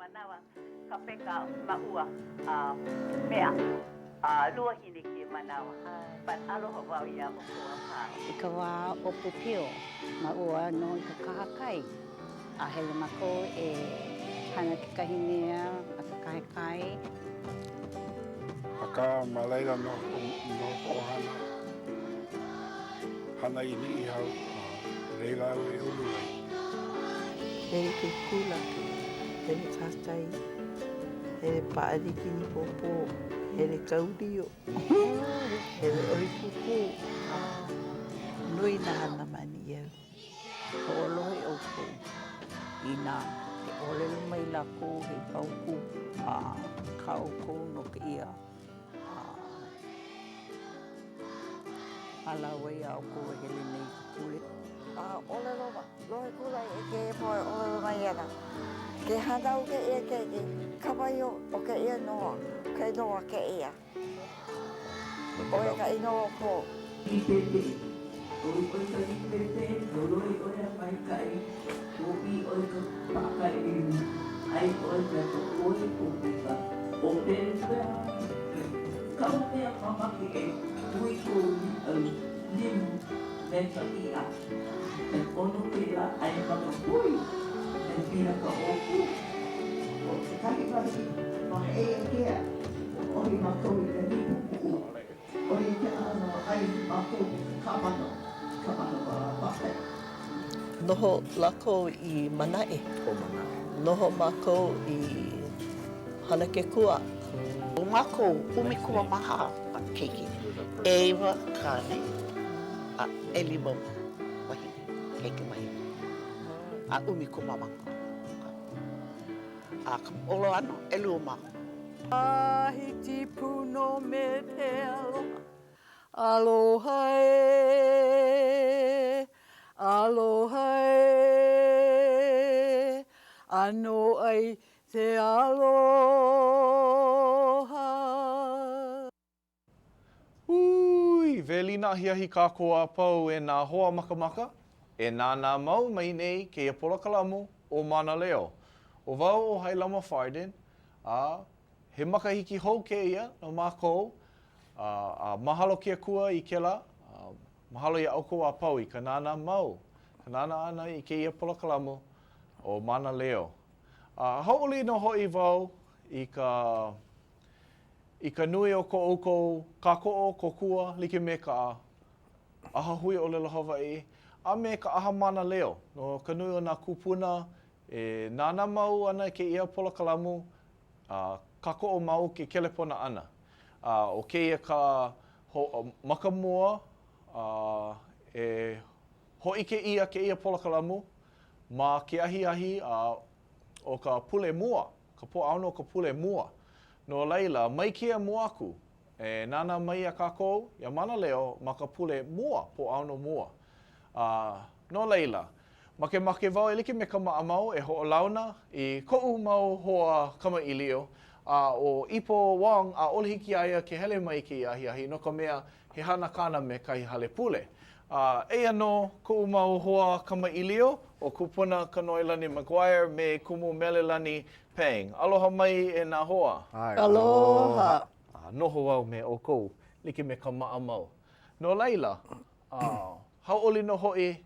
Manawa ka peka maʻua a mea a luahine kēia manawa but aloha wau iā ʻoukou a pau. I ka wā ʻōpiopio, maʻua nō i ka kahakai, a hele mākou e hana kekahi mea ma ka kahakai. Akā, ma laila nō koʻu ʻohana hana i Niʻihau, a i laila au e ulu ai. Hele ke kula, hele kahakai, hele pāʻani kinipōpō, hele kau lio, hele ʻohi pūpū. Nui nā hana ma Niʻihau. Hoʻolohe ʻoukou inā e ʻōlelo mai lākou he paukū a kā ʻoukou no kēia hālāwai a ʻoukou e hele nei i ka pule. A ʻōlelo lohe kula i kēia poʻe ʻōlelo mai ana, Ke hānau kēia keiki, kapa ia o kēia noa, ke noa kēia. ʻO ia ka inoa o ko. Lipēpē. ʻOi ʻoe ka lipēpē, holoi ʻoe a maikaʻi, ʻōʻī ʻoe ka paʻakai ʻeliu, ʻai ʻoe me ka poi o pipa, ʻōpelu Kaʻu mea mamake e hui kou līʻau limu me ka iʻa. He ʻono kēlā ʻai ma ka poi me piha ka ʻōpū. ʻO kekahi wahi ma Heʻeia ʻohi mākou i ka nipu puʻu. ʻO ia kēlā ʻano ʻai mākou me ka kāmano, kāmano paʻakai. Noho lākou i Manaʻe. Noho mākou i Halakekua. ʻO mākou 14 keiki, ʻeiwa kāne a ʻelima wahine, keiki wahine, a ʻumikumamākolu. A ka ʻolo ʻano, ʻelua mākou. Tahiti pū nō me te aloha, aloha ē, aloha ē, ʻano ai te aloha. Hui! Welina ahiahi kākou a pau e nā hoa makamaka e nānā mau mai nei kēia polokalamu ʻo Mānaleo. ʻO wau ʻo Hailama Farden, a he makahiki hou kēia no mākou, a, a mahalo ke Akua i kēlā, a mahalo iā ʻoukou a pau i ka nānā mau, ka nānā ʻana i kēia polokalamu ʻo Mānaleo. A hauʻoli nō hoʻi wau i ka I ka nui o ko ʻoukou kākoʻo kōkua like me ka ʻAhahui ʻŌlelo Hawaiʻi a me ka ʻAha Mānaleo no ka nui o nā kūpuna e nānā mau ana i kēia polokalamu a kākoʻo mau ke kelepona ʻana. A ʻo kēia ka maka mua a e hōʻike ʻia kēia polokalamu ma ke ahiahi a o ka pule mua ka Pōʻaono o ka pule mua. No laila, mai kēia mua aku, e nānā mai iā kākou, iā Mānaleo, ma ka pule mua, Pōʻaono mua. A, no laila, makemake wau e like me ka maʻamau e hoʻolauna i koʻu mau hoa kamaʻilio, a ʻo Ipo Wong, ʻaʻole hiki iā ia ke hele mai i kēia ahiahi, no ka mea, he hana kāna me kahi hale pule. A eia nō koʻu mau hoa kamaʻilio, ʻo Kupuna Kanoelani McGuire me Kumu Melelani Pang. Aloha mai e nā hoa. Aloha. A noho au me ʻoukou like me ka maʻamau. No laila, hauʻoli nō hoʻi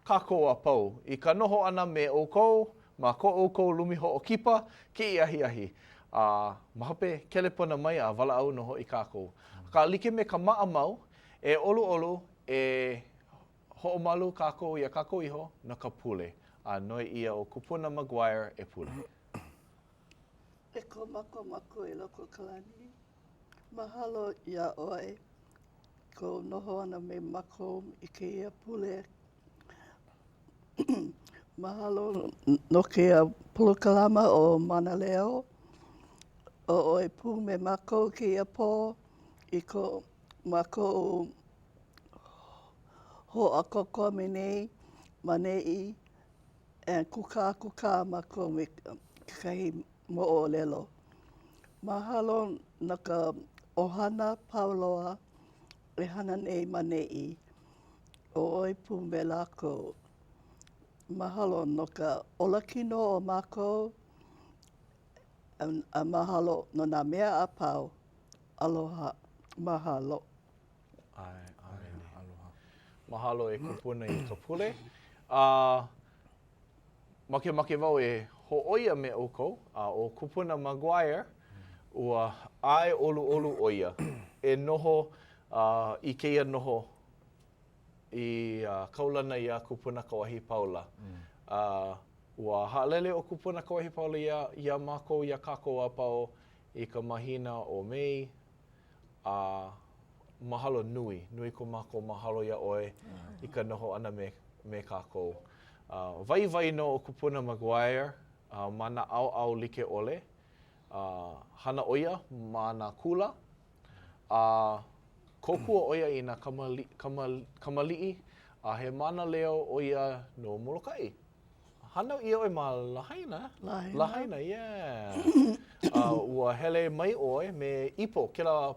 kākou a pau i ka noho ʻana me ʻoukou ma ko ʻoukou lumi hoʻokipa kēia ahiahi. A ma hope, kelepona mai a walaʻau nō hoʻi kākou. Akā, like me ka maʻamau, e ʻoluʻolu, e hoʻomalu kākou iā kākou iho no ka pule, a noi ʻia ʻo Kupuna McGuire e pule. E ko mākou Makua i loko o ka lani, mahalo iā ʻoe kou noho ʻana me mākou i kēia pule. Mahalo no kēia polokalama ʻo Mānaleo. ʻO ʻoe pū me mākou kēia pō i ko mākou hoʻākoakoa mai nei ma neʻi e kūkākūkā mākou me kekahi moʻolelo. Mahalo no ka ʻohana pau loa e hana nei ma neʻi, ʻo ʻoe pū me lākou. Mahalo no ka olakino o mākou. A mahalo no nā mea a pau. Aloha. Mahalo. ʻAe, ʻāmene. Aloha. Mahalo e kupuna i ka pule. A makemake wau e hōʻoia me ʻoukou, a ʻo Kupuna McGuire, ua ʻae ʻoluʻolu ʻo ia e noho i kēia noho i kaulana iā Kupuna Kauahipaula. A ua haʻalele ʻo Kupuna Kauahipaula iā, iā mākou, iā kākou a pau i ka mahina ʻo Mei, a mahalo nui, nui ko mākou mahalo iā ʻoe i ka noho ʻana me, me kākou. A waiwai nō ʻo Kupuna McGuire ma nā ʻaoʻao like ʻole. A hana ʻo ia ma nā kula, a kōkua ʻo ia i nā kamaliʻi, a he mānaleo ʻo ia no Molokaʻi. Hānau ʻia ʻoe ma Lahaina? Lahaina. Lahaina, yeah. A ua hele mai ʻoe me Ipo kēlā,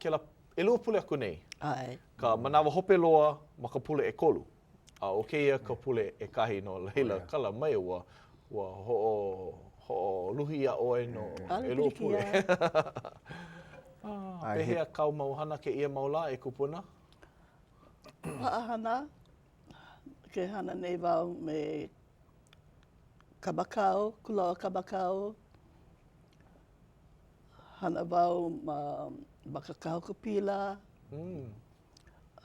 kēlā ʻelua pule aku nei. ʻAe. Ka manawa hope loa ma ka pule ʻekolu. A ʻo kēia ka pule ʻekahi no laila, kala mai ua, ua hoʻo, hoʻoluhi iā ʻoe no ʻelua pule. Pehea kāu mau hana kēia mau lā e kupuna? Paʻahana, ke hana nei wau me Kamakau, kula o Kamakau. Hana wau ma, ma ka Kahuku Pila. Mm.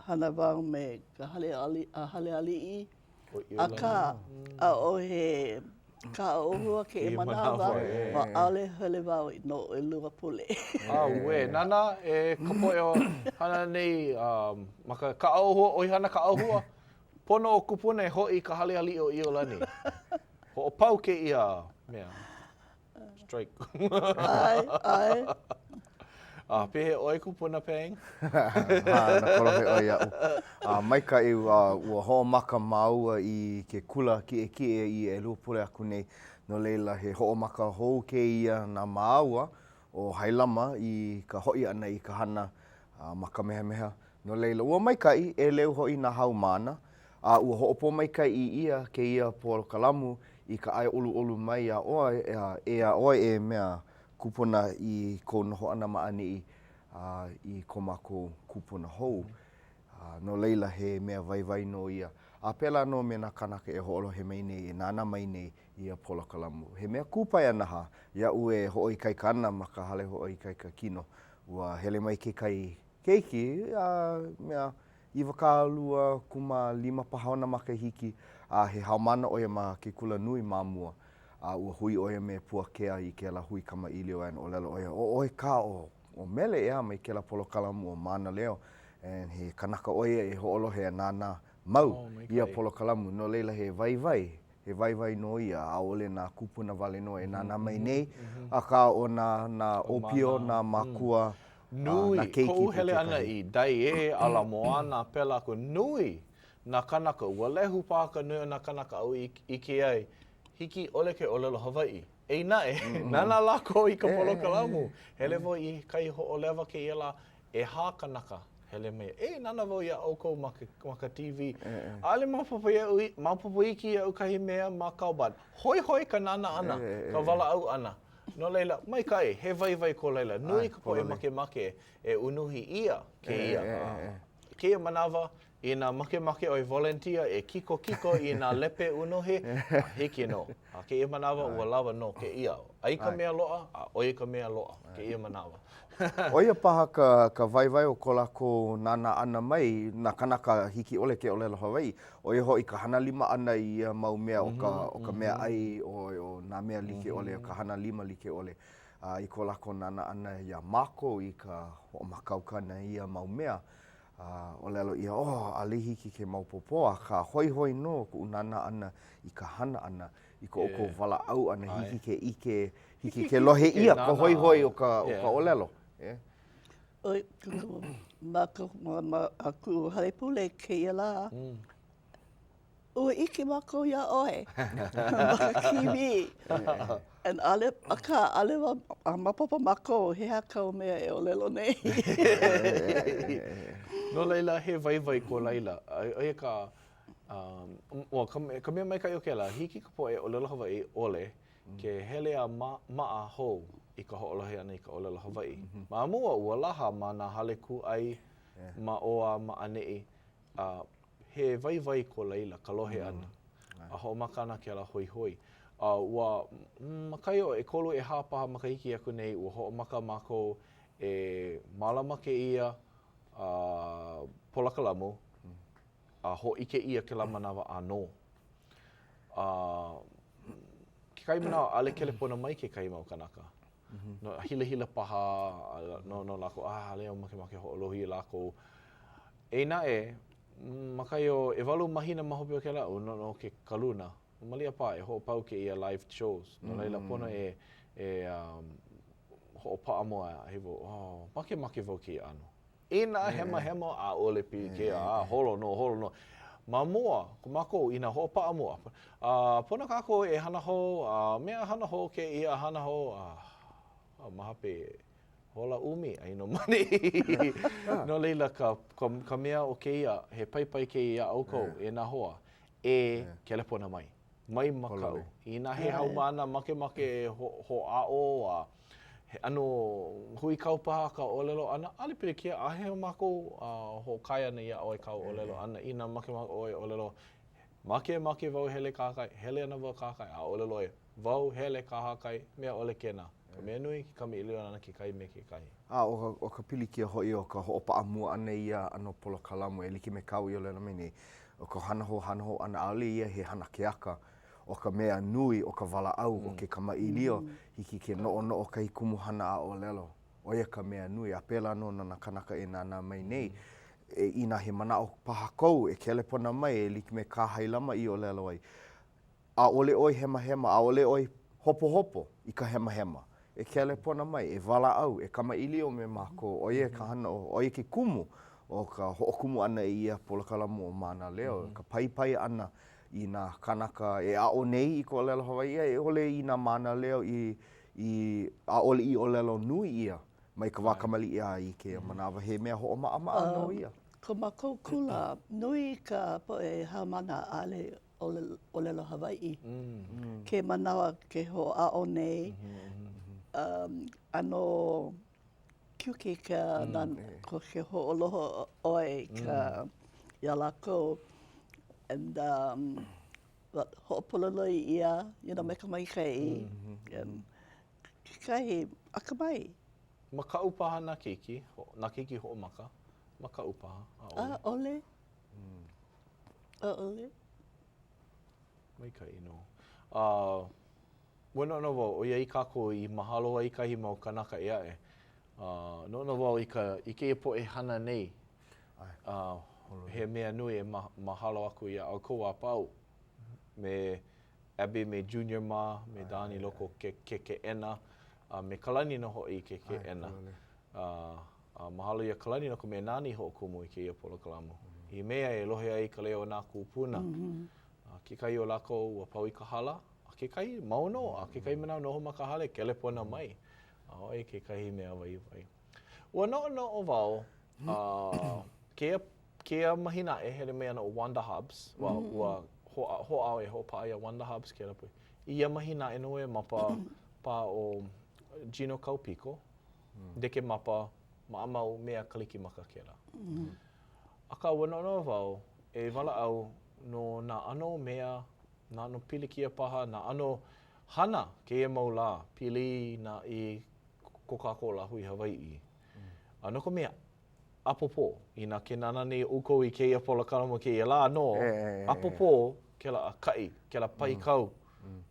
Hana wau me ka hale, ali, a hale aliʻi. Akā, ʻaʻohe kaʻa ʻōhua kēia manawa, ua ʻaʻole hele wau no ʻelua pule. Auē, nānā e ka poʻe o hana nei ma ka kaʻa ʻōhua, ʻoihana kaʻa ʻōhua, pono ʻo Kupuna e hoʻi i ka hale aliʻi o ʻIolani. Hoʻopau kēia mea. Strike. ʻAe, ʻae. A pehea ʻoe kupuna Pang? Ha, na kolohe ʻoe iaʻu. A maikaʻi, ua, ua hoʻomaka māua i ke kula kiʻekiʻe i ʻelua pule aku nei. No laila, he hoʻomaka hou kēia na māua ʻo Hailama i ka hoʻi ʻana i ka hana ma Kamehameha. No laila, ua maikaʻi, ʻeleu hoʻi nā haumāna, a ua hoʻopōmaikaʻi ʻia kēia polokalamu i ka ʻae ʻoluʻolu mai iā ʻoe, e iā ʻoe e mea kupuna i kou noho ʻana ma ʻaneʻi a i ko mākou kupuna hou. A no laila, he mea waiwai nō ia. A pēlā nō me nā kānaka e hoʻolohe mai nei, e nānā mai nei i ia polokalamu. He mea kūpaianaha iaʻu e hoʻoikaika ana ma ka hale hoʻoikaika kino. Ua hele mai kekahi keiki, a mea, 25 paha ona makahiki, a he haumāna ʻo ia ma ke kula nui ma mua. A ua hui ʻo ia me Puakea i kēlā hui kamaʻilio and ʻōlelo ʻo ia, ʻo ʻoe kā ʻo, ʻo Mele, ʻeā, mai kēlā polokalamu ʻo Mānaleo, and he kanaka ʻo ia e hoʻolohe a nānā mau Oh, ia maikaʻi. polokalamu, no laila he waiwai, he waiwai nō ia, ʻaʻole nā kūpuna wale nō e nānā mai nei, akā ʻo nā, nā ʻōpio, nā mākua, Nui nā keiki koʻu hele ʻana i Daiē, Ala Moana, pēlā aku. Nui nā kānaka, ua lehu paha ka nui o nā kānaka aʻu i ʻike ai, hiki ʻole ke ʻōlelo Hawaiʻi. Eia naʻe, nānā lākou i ka polokalamu. Hele wau i kahi hoʻolewa kēia lā, ʻehā kanaka hele mai. E, nānā wau iā ʻoukou ma ka, ma ka TV. ʻAʻole maopopo iaʻu, maopopo iki iaʻu kahi mea ma kau but hoihoi ka nānā ʻana, ka walaʻau ʻana. No laila, maikaʻi, he waiwai ko laila. Nui ka poʻe makemake e unuhi ʻia kēia, kēia manawa, inā makemake ʻoe volunteer e kikokiko i nā lepe unuhi, a hiki nō. A kēia manawa, ua lawa nō kēia. ʻAi ka mea loaʻa, a ʻoi ka mea loaʻa kēia manawa. ʻO ia paha ka, ka waiwai o ko lākou nānā ʻana mai, nā kānaka hiki ʻole ke ʻōlelo Hawaiʻi, ʻo ia hoʻi ka hana lima ʻana i ia mau mea o ka, o ka mea ʻai ʻoe, o nā mea like ʻole, o ka hana lima like ʻole. A i ko lākou nānā ʻana iā mākou i ka hoʻomākaukau ʻana i ia mau mea, a ʻōlelo ʻia, oh, ʻaʻole hiki ke maopopo, akā hoihoi nō kuʻu nānā ʻana i ka hana ʻana, i ko ʻoukou walaʻau ʻana, hiki ke ʻike, hiki ke lohe ʻia ka hoihoi o ka, o ka ʻōlelo. Yeah. ʻOi, ma ka, ma, ma a kuʻu hale pule kēia lā, mm. ua ʻike mākou iā ʻoe ma ka TV. And ʻaʻole, akā, ʻaʻole wau, a maopopo mākou, he aha kāu mea e ʻōlelo nei. No laila, he waiwai ko laila. ʻO ia ka, um, well, ka, ka mea maikaʻi o kēlā, hiki ka poʻe ʻōlelo Hawaiʻi ʻole. ke hele a maʻa hou i ka hoʻolohe ʻana i ka ʻōlelo Hawaiʻi. Ma mua, ua laha ma nā hale kūʻai ma ʻō a ma ʻaneʻi, a he waiwai ko laila ka lohe ʻana, a hoʻomaka ana kēlā hoihoi. A ua, ma kahi o ʻekolu ʻehā paha makahiki aku nei, ua hoʻomaka mākou e mālama kēia polokalamu a hōʻike ʻia kēlā manawa ʻānō. A kekahi manawa, ʻaʻole kelepona mai kekahi mau kānaka. No, hilahila paha, no, no lākou, ah, ʻaʻole au makemake hoʻolohe iā lākou. Eia naʻe, ma kahi o ʻewalu mahina ma hope o kēlā, ua noʻonoʻo ke kaluna, malia paha e hoʻopau kēia live shows. No laila, pono e, e um, hoʻopaʻa mua, he wau, oh, makemake wau kēia ʻano. Inā hemahema, ʻaʻole pilikia, a holo nō, holo nō. Ma mua, ko mākou, inā hoʻopaʻa mua, a pono kākou e hana hou, a mea hana hou kēia, hana hou, a ma hope, hola ʻumi, ai nō ma ʻaneʻi. No laila, ka, ka, ka mea o kēia, he paipai kēia iā ʻoukou, e nā hoa, e kelepona mai. Mai makaʻu. Inā he haumāna makemake e hoʻāʻo a he ʻano huikau paha ka ʻōlelo ʻana, ʻaʻole pilikia, ʻaʻohe o mākou hoʻokae ʻana iā ʻoe kāu ʻōlelo ʻana. Inā makemake ʻoe e ʻōlelo, makemake wau hele kahakai, hele ana wau kahakai, a ʻōlelo ʻoe, wau hele kahakai, mea ʻole kēnā. Ka mea nui, ke kamaʻilio ʻana kekahi me kekahi. A ʻo ka pilikia hoʻi o ka hoʻopaʻa mua ʻana i ia ʻano polokalamu e like me kāu i ʻōlelo mai nei, ʻO ka hana hou hana hou ʻana, ʻaʻole ia he hana keaka. ʻO ka mea nui, ʻo ka walaʻau, ʻo ke kamaʻilio, hiki ke noʻonoʻo kahi kumuhana a ʻōlelo. ʻO ia ka mea nui, a pēlā nō no nā kānaka e nānā mai nei. E, inā he manaʻo paha kou, e kelepona mai e like me kā Hailama i ʻōlelo ai. ʻAʻole ʻoe hemahema, ʻaʻole ʻoe hopohopo i ka hemahema. E kelepona mai, e walaʻau, e kamaʻilio me mākou, ʻo ia ka hana, ʻo ia ke kumu o ka hoʻokumu ʻana i ia polokalamu ʻo Mānaleo, ka paipai ʻana i nā kānaka e aʻo nei i ka ʻōlelo Hawaiʻi a i ʻole i nā mānaleo i, i ʻaʻole i ʻōlelo nui ʻia mai ka wā kamaliʻi a i kēia manawa, he mea hoʻomaʻamaʻa nō ia. Ko mākou kula, nui ka poʻe haumāna ʻaʻole ʻōlelo Hawaiʻi. Ke manawa ke hoʻāʻo nei, ʻano cute ka ke hoʻolohe ʻoe i ka iā lākou and hoʻopololei ʻia you know me ka maikaʻi. Kekahi akamai. Makaʻu paha nā keiki, nā keiki hoʻomaka, makaʻu paha, ʻaʻole. ʻAʻole. ʻAʻole. Maikaʻi nō. A ua noʻonoʻo wau, ʻoiai kākou i mahalo ai kahi mau kānaka ʻē aʻe, a noʻonoʻo wau i ka, i kēia poʻe hana nei, a he mea nui e mahalo aku iā ʻoukou a pau, me Abby me Junior mā, me Don i loko o ke ke keʻena, a me Kalani nō hoʻi i ke keʻena. A A mahalo iā Kalani no ka mea nāna i hoʻokumu i kēia polokalamu. I mea e lohe ai ka leo o nā kūpuna. A kekahi o lākou ua pau i ka hala, a kekahi mau nō, a kekahi manawa noho ma ka hale, kelepona mai. A ʻo ia kekahi mea waiwai. Ua noʻonoʻo wau, a kēia, kēia mahina aʻe, hele mai ana ʻo Wanda Hobbs. Ua, ua hoʻāʻo e hoʻopaʻa iā Wanda Hobbs kēlā pui. I ia mahina aʻe Nowemapa paha ʻo Gino Kaupiko. Dekemapa, maʻamau mea Kalikimaka kēlā. Akā, ua noʻonoʻo wau e walaʻau no nā ʻano mea, nā ʻano pilikia paha, nā ʻano hana kēia mau lā pili nā i ko kākou lāhui Hawaiʻi. A no ka mea, ʻapōpō, inā ke nānā nei ʻoukou i kēia polokalamu kēia lā nō, ʻapōpō kēlā kaʻi, kēlā paikau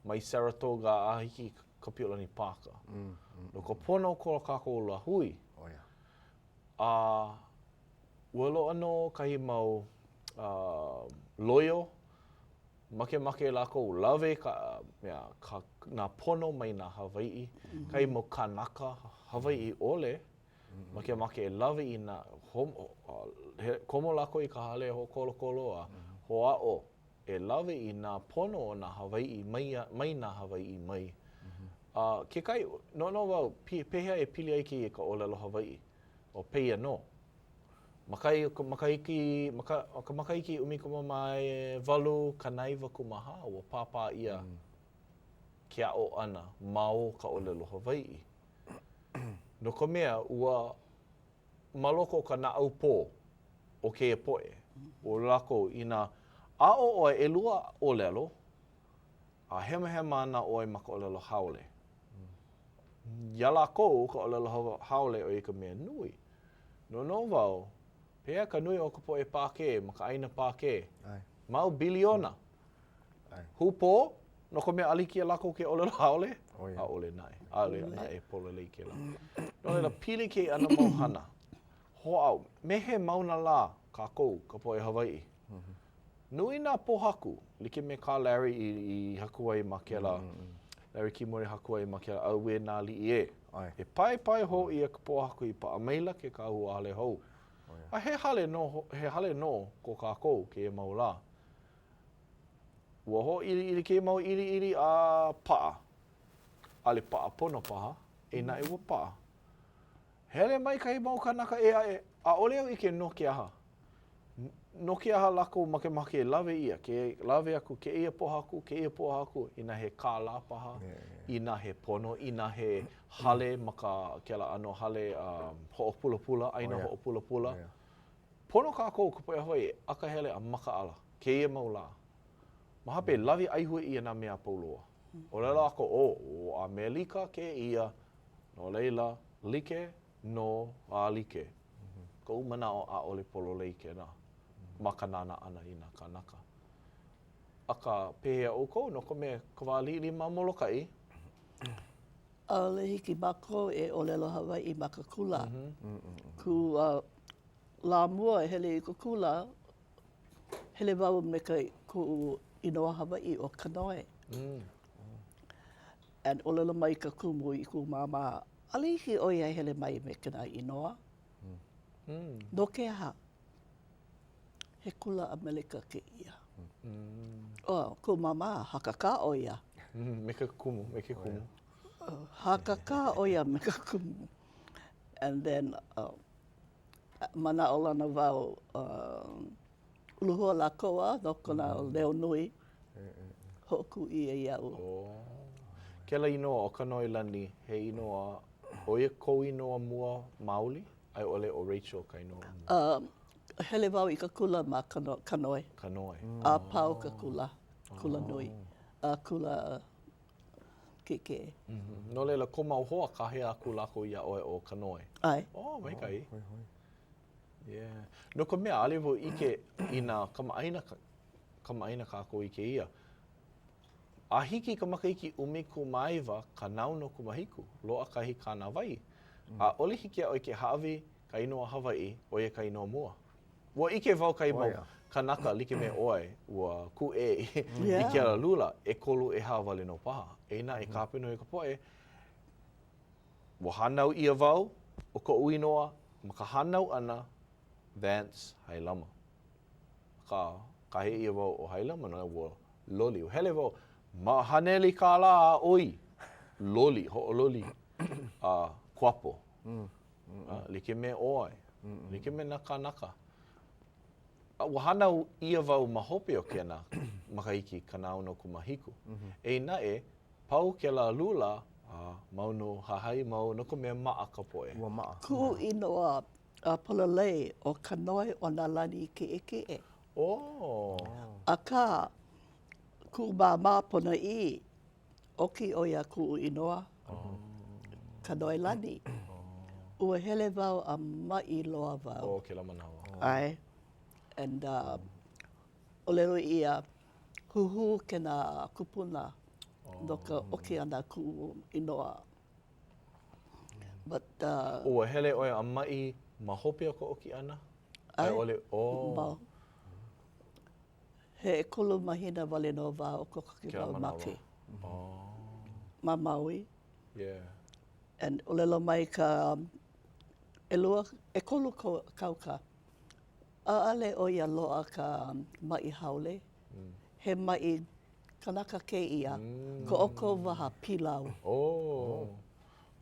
mai Saratoga a hiki i Kapiʻolani Pāka. No ka pono o ko kākou lāhui. A ua loaʻa nō kahi mau loio, makemake lākou lawe ka mea, ka, nā pono mai nā Hawaiʻi, kahi mau kānaka Hawaiʻi ʻole, makemake e lawe i nā, komo lākou i ka hale hoʻokolokolo a hoʻāʻo e lawe i nā pono o nā Hawaiʻi mai, mai nā Hawaiʻi mai. A kekahi, noʻonoʻo wau, pehea e pili ai kēia i ka ʻōlelo Hawaiʻi? ʻO pēia nō. Ma kahi o ka makahiki, ma ka, ka makahiki 1894, ua pāpā ʻia. ke aʻo ʻana ma o ka ʻōlelo Hawaiʻi. No ka mea, ua ma loko o ka naʻaupō o kēia poʻe, o lākou, inā aʻo ʻoe ʻelua ʻōlelo, a hemahema ana ʻoe ma ka ʻōlelo haole. Iā lākou ka ʻōlelo haole ʻo ia ka mea nui. Noʻonoʻo wau, pehea ka nui o ka poʻe Pākē ma ka ʻāina Pākē? Mau biliona. Hūpō? No ka mea ʻaʻole hiki iā lākou ke ʻōlelo haole? ʻAʻole naʻe. ʻAʻole naʻe pololei kēlā. No laila, pili kēia ʻano mau hana. Hoʻāʻo, me he mauna lā kākou, ka poʻe Hawaiʻi. Nui nā pōhaku, like me kā Larry i, i haku ai ma kēlā, Larry Kimura i haku ai ma kēlā ʻAuē Nā Aliʻi Ē. E paepae hou ʻia ka pōhaku i paʻa maila ke kahua hale hou. A he hale nō, he hale nō ko kākou kēia mau lā. Ua hōʻiliʻili kēia mau ʻiliʻili a paʻa. ʻAʻole paʻa pono paha, eia naʻe ua paʻa. Hele mai kahi mau kānaka ʻē aʻe, ʻaʻole au ʻike no ke aha. No ke aha lākou makemake e lawe ʻia, ke lawe aku kēia pōhaku, kēia pōhaku, inā he kālā paha, inā he pono, inā he hale ma ka kēlā ʻano hale hoʻopulapula, ʻāina hoʻopulapula. Pono kākou ka poʻe Hawaiʻi e akahele a makaʻala kēia mau lā. Ma hope, lawe ʻaihue ʻia nā mea a pau loa. ʻŌlelo aku, ō, ʻo ʻAmelika kēia, no laila, like nō a like. Koʻu manaʻo, ʻaʻole pololei kēlā ma ka nānā ʻana i nā kānaka. Akā, pehea ʻoukou no ka mea ka wā liʻiliʻi ma Molokaʻi? ʻAʻole hiki mākou e ʻōlelo Hawaiʻi ma ke kula. Kuʻu lā mua e hele i ke kula, hele wau me ke kuʻu inoa Hawaiʻi ʻo Kanoe. And ʻōlelo mai ka kumu i kuʻu māmā, ʻaʻole hiki ʻo ia e hele mai me kēnā inoa. No ke aha? He kula ʻAmelika kēia. Oh, kuʻu māmā, hakakā ʻo ia. Me ke kumu, me ke kumu. Hakakā ʻo ia me ke kumu. And then, uh, manaʻolana wau, uh, uluhua lākou a no kona leo nui, hoʻokū ʻia iaʻu. Oh. Kēlā inoa ʻo Kanoelani, he inoa, ʻo ia kou inoa mua maoli? A i ʻole ʻo Rachel ka inoa mua? Uh, hele wau i ka kula ma Kano, Kanoe. Kanoe. A pau ka kula, kula nui, a kula kiʻekiʻe. Mm -hmm. No laila, kou mau hoa kāhea aku lākou iā ʻoe ʻo Kanoe. ʻAe. Oh, maikaʻi. Yeah. No ka mea, ʻaʻole wau ʻike inā kamaʻāina, kamaʻāina kākou i kēia. A hiki i ka makahiki 19 67, loaʻa kahi kānāwai, ʻaʻole hiki iā ʻoe ke hāʻawi ka inoa Hawaiʻi, ʻo ia ka inoa mua. Ua ʻike wau kahi mau kanaka like me ʻoe, ua kūʻē i kēlā lula, ʻekolu, ʻehā wale nō paha. Eia naʻe ka hapanui o ka poʻe, ua hānau ʻia wau, ʻo koʻu inoa ma ka hānau ʻana, Vance Hailama. Akā, kāhea ʻia wau ʻo Hailama, no ua loli. Ua hele wau ma haneli kālā a ʻoi, loli, hoʻololi, a kuapo. A, like me ʻoe, like me nā kānaka. A ua hānau ʻia wau ma hope o kēnā makahiki 67. Eia naʻe, pau kēlā lula, a mau nō, hahai mau no ka mea maʻa ka poʻe. Ua maʻa. Kuʻu inoa a pololei ʻo Kanoe o nā lani kiʻekiʻe. Oh. Akā, kuʻu māmā ponoʻī, ʻoki ʻo ia kuʻu inoa, Kanoelani. Ua hele wau a maʻi loa wau. Oh, kēlā manawa. ʻAe. And uh, ʻōlelo ʻia, huhū kēnā kupuna no ka ʻoki ʻana kuʻu inoa. But, uh, Ua hele ʻoe a maʻi ma hope o ka ʻoki ʻana? ʻAe. A i ʻole, oh. Ma, he ʻekolu mahina wale nō wā o kokoke wau make. Oh. Ma Maui. Yeah. And ʻōlelo mai ka ʻelua, ʻekolu kauka, ʻaʻale ʻo ia loaʻa ka maʻi haole. Mm. He maʻi kanaka kēia, ko ʻoukou waha pilau. Oh.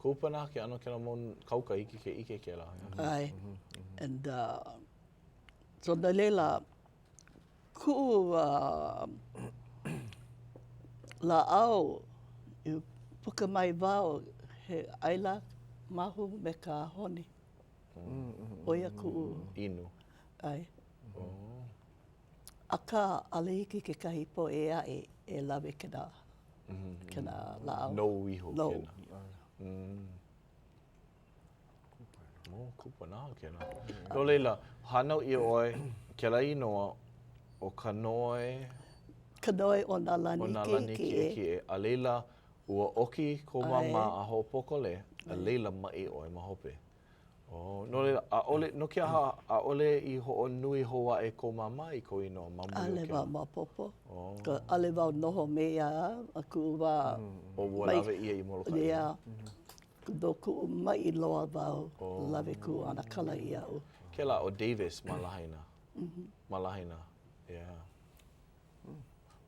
Kupanaha ke ʻano kēlā mau kauka hiki ke ʻike kēlā. ʻAe. And uh, so no laila, kuʻu uh, lāʻau. I puka mai wau, he ʻaila mahu me ka honi. ʻO ia kuʻu. Inu. ʻAe. Akā, ʻaʻole hiki kekahi poʻe ʻē aʻe e lawe kēnā, kēnā lāʻau. Nou iho Nou. kēnā. Oh, kupanaha kēlā. No laila, hānau ʻia ʻoe, kēlā inoa ʻo Kanoe. Kanoe o nā lani O nā lani kiʻekiʻe. A laila, ua ʻoki kou māmā a hoʻopōkole, a laila maʻi ʻoe ma hope. Oh, no laila, ʻaʻole, no ke aha, ʻaʻole i hoʻonui hou aʻe kou māmā i kou inoa ma muli o ʻAʻole kēlā? wau maopopo. Oh. ʻAʻole wau noho me ia ma kuʻu wā. Oh, ua lawe ʻia i Molokaʻi. Yeah. No kuʻu maʻi loa wau, lawe kuʻu ʻanakala iaʻu. Kēlā ʻo Davis ma Lahaina. Ma Lahaina, yeah.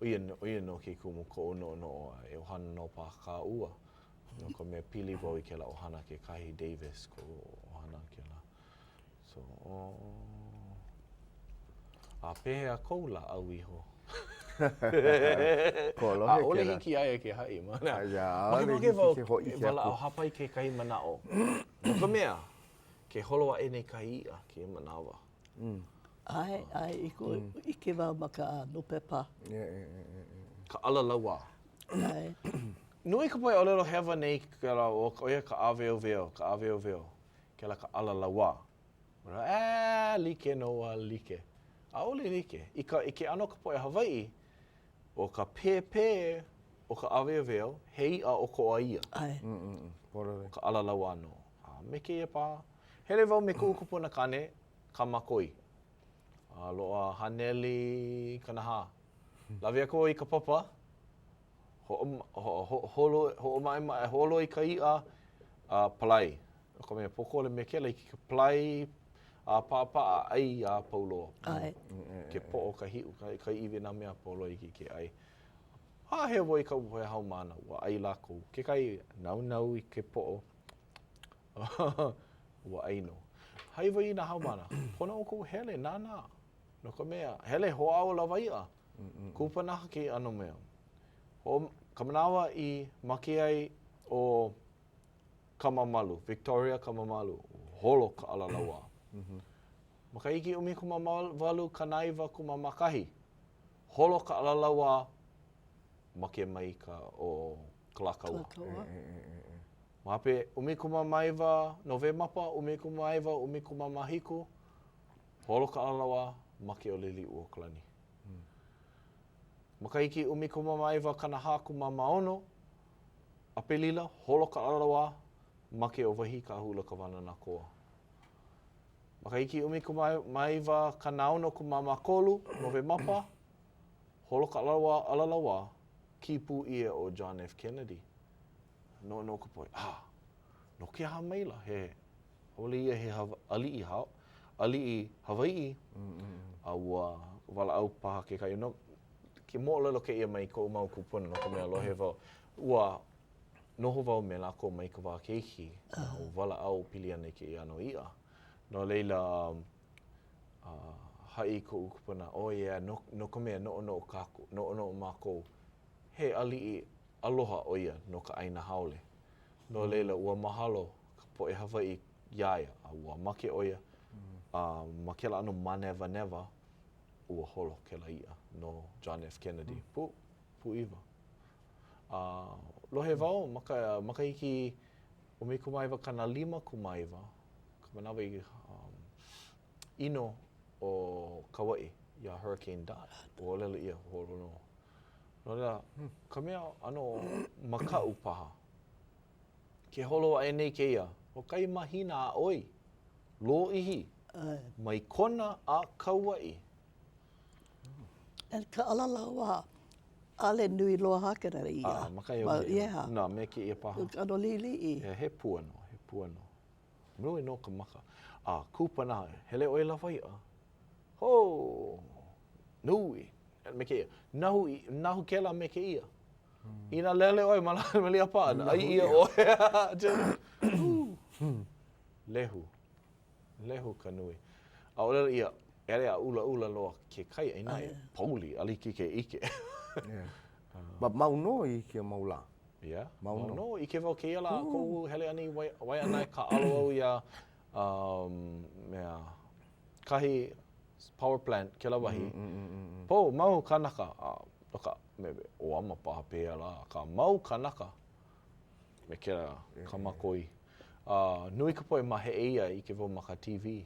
ʻO ia, ʻo ia nō ke kumu koʻu noʻonoʻo a he ʻohana nō paha kāua. No ka mea pili wau i kēlā ʻohana kekahi Davis koʻu ʻohana kēlā. So, oh. A pehea kou lāʻau iho? ʻAʻole hiki iā ia ke haʻi. Makemake wau e walaʻau hāpai kekahi manaʻo. No ka mea, ke holo aʻe nei kahi iʻa kēia manawa. ʻAe, ʻae, i ko ʻike wau ma ka nūpepa. Ka ʻalalauā. ʻAe. Nui ka poʻe ʻōlelo hewa nei kēlā, ʻo ia ka ʻāweoweo, ka ʻāweoweo, kēlā ka ʻalalauā. Ā, like nō a like. ʻAʻole like. I ka, i ke ʻano o ka poʻe Hawaiʻi, ʻo ka pēpē o ka ʻāweoweo, he iʻa ʻokoʻa ia. ʻAe. ʻO ka ʻalalauā nō. A me kēia paha, hele wau me kuʻu kupuna kāne, Kamakoi. A loaʻa haneli 40. Lawe aku wau i ka papa, Hoʻomaʻemaʻe, holo i ka iʻa a palai. No ka mea, pōkole me kēlā, hiki ke palai a paʻapaʻa ʻai a pau loa. ʻAe. Ke poʻo, ka hiʻu, ka iwi, nā mea a pau loa hiki ke ʻai. Haʻaheo wau i kaʻu poʻe haumāna, ua ʻai lākou. Kekahi naunau i ke poʻo. Ua ʻai nō. Haʻi wau i nā haumāna, pono ʻoukou hele, nānā. No ka mea, hele hoʻāʻo lawaiʻa. Kupanaha kēia ʻano mea. Ho, ka manawa i make ai ʻo Kamamalu, Victoria Kamamalu, holo ka ʻalalauā. Makahiki 18 91, holo ka ʻalalauā, make mai ka ʻo Kalākaua. Ma hope, 19 Nowemapa, 1917, Holo ka ʻalalauā, make ʻo Liliʻuokalani. Makahiki 1946, ʻApelila, holo ka ʻalalauā, make ʻo Wahi Kahuʻula Kawananakoa. Makahiki 1963, Nowemapa, holo ka ʻalalauā, ʻalalauā, kī pū ʻia ʻo John F. Kennedy. Noʻonoʻo ka poʻe, ah, no ke aha maila he ʻAʻole ia he aliʻi, aliʻi Hawaiʻi, a ua walaʻau paha kekahi. No, ke moʻolelo kēia mai koʻu mau kūpuna, no ka mea lohe wau, ua noho wau me lākou mai ka wā keiki, a ua walaʻau pili ana i kēia ʻano iʻa. No laila, uh, haʻi koʻu kupuna, oh yeah, no, no ka mea, noʻonoʻo kākou, noʻonoʻo mākou, he aliʻi aloha ʻo ia no ka ʻāina haole. No laila, ua mahalo ka poʻe Hawaiʻi iā ia, a ua make ʻo ia, a ma kēlā ʻano mānewanewa, ua holo kēlā iʻa no John F. Kennedy. Pū, pūʻiwa. A lohe wau ma ka makahiki 1959, ka manawa i um, ʻino ʻo Kauaʻi iā Hurricane Dot, ua ʻōlelo ʻia, holo nō. No laila, ka mea ʻano makaʻu paha, Ke holo aʻe nei kēia, hoʻokahi mahina a ʻoi, lōʻihi, mai Kona a Kauaʻi. And ka ʻalalauā, ʻaʻole nui loa hā kēlā iʻa. A, ma kahi o kēia. Yeah. No, me kēia paha. ʻAno liʻiliʻi. Yeah, he pua nō, he pua nō. Nui nō ka maka. A, kūpanaha, hele ʻoe lawaiʻa. Hō! Nui. Me kēia. Nahu, nahu kēlā me kēia. Inā lele ʻoe ma malia paʻa, ʻai ʻia ʻoe. Lehu. Lehu ka nui. A ʻōlelo ʻia, ʻele a ʻulaʻula loa ke kai, a inā e pouli, ʻaʻole hiki ke ʻike. But mau nō i kēia mau lā. Yeah. Mau nō. Mau nō. ʻIke wau kēia lā koʻu hele ʻana i Waiʻanae kāʻalo au iā um, mea, kahi power plant kēlā wahi. Pau, mau kānaka, a no ka, maybe, ʻoama paha pehea lā, akā mau kānaka me kēlā kamakoi. Uh, nui ka poʻe ma Heʻeia ʻike wau ma ka TV.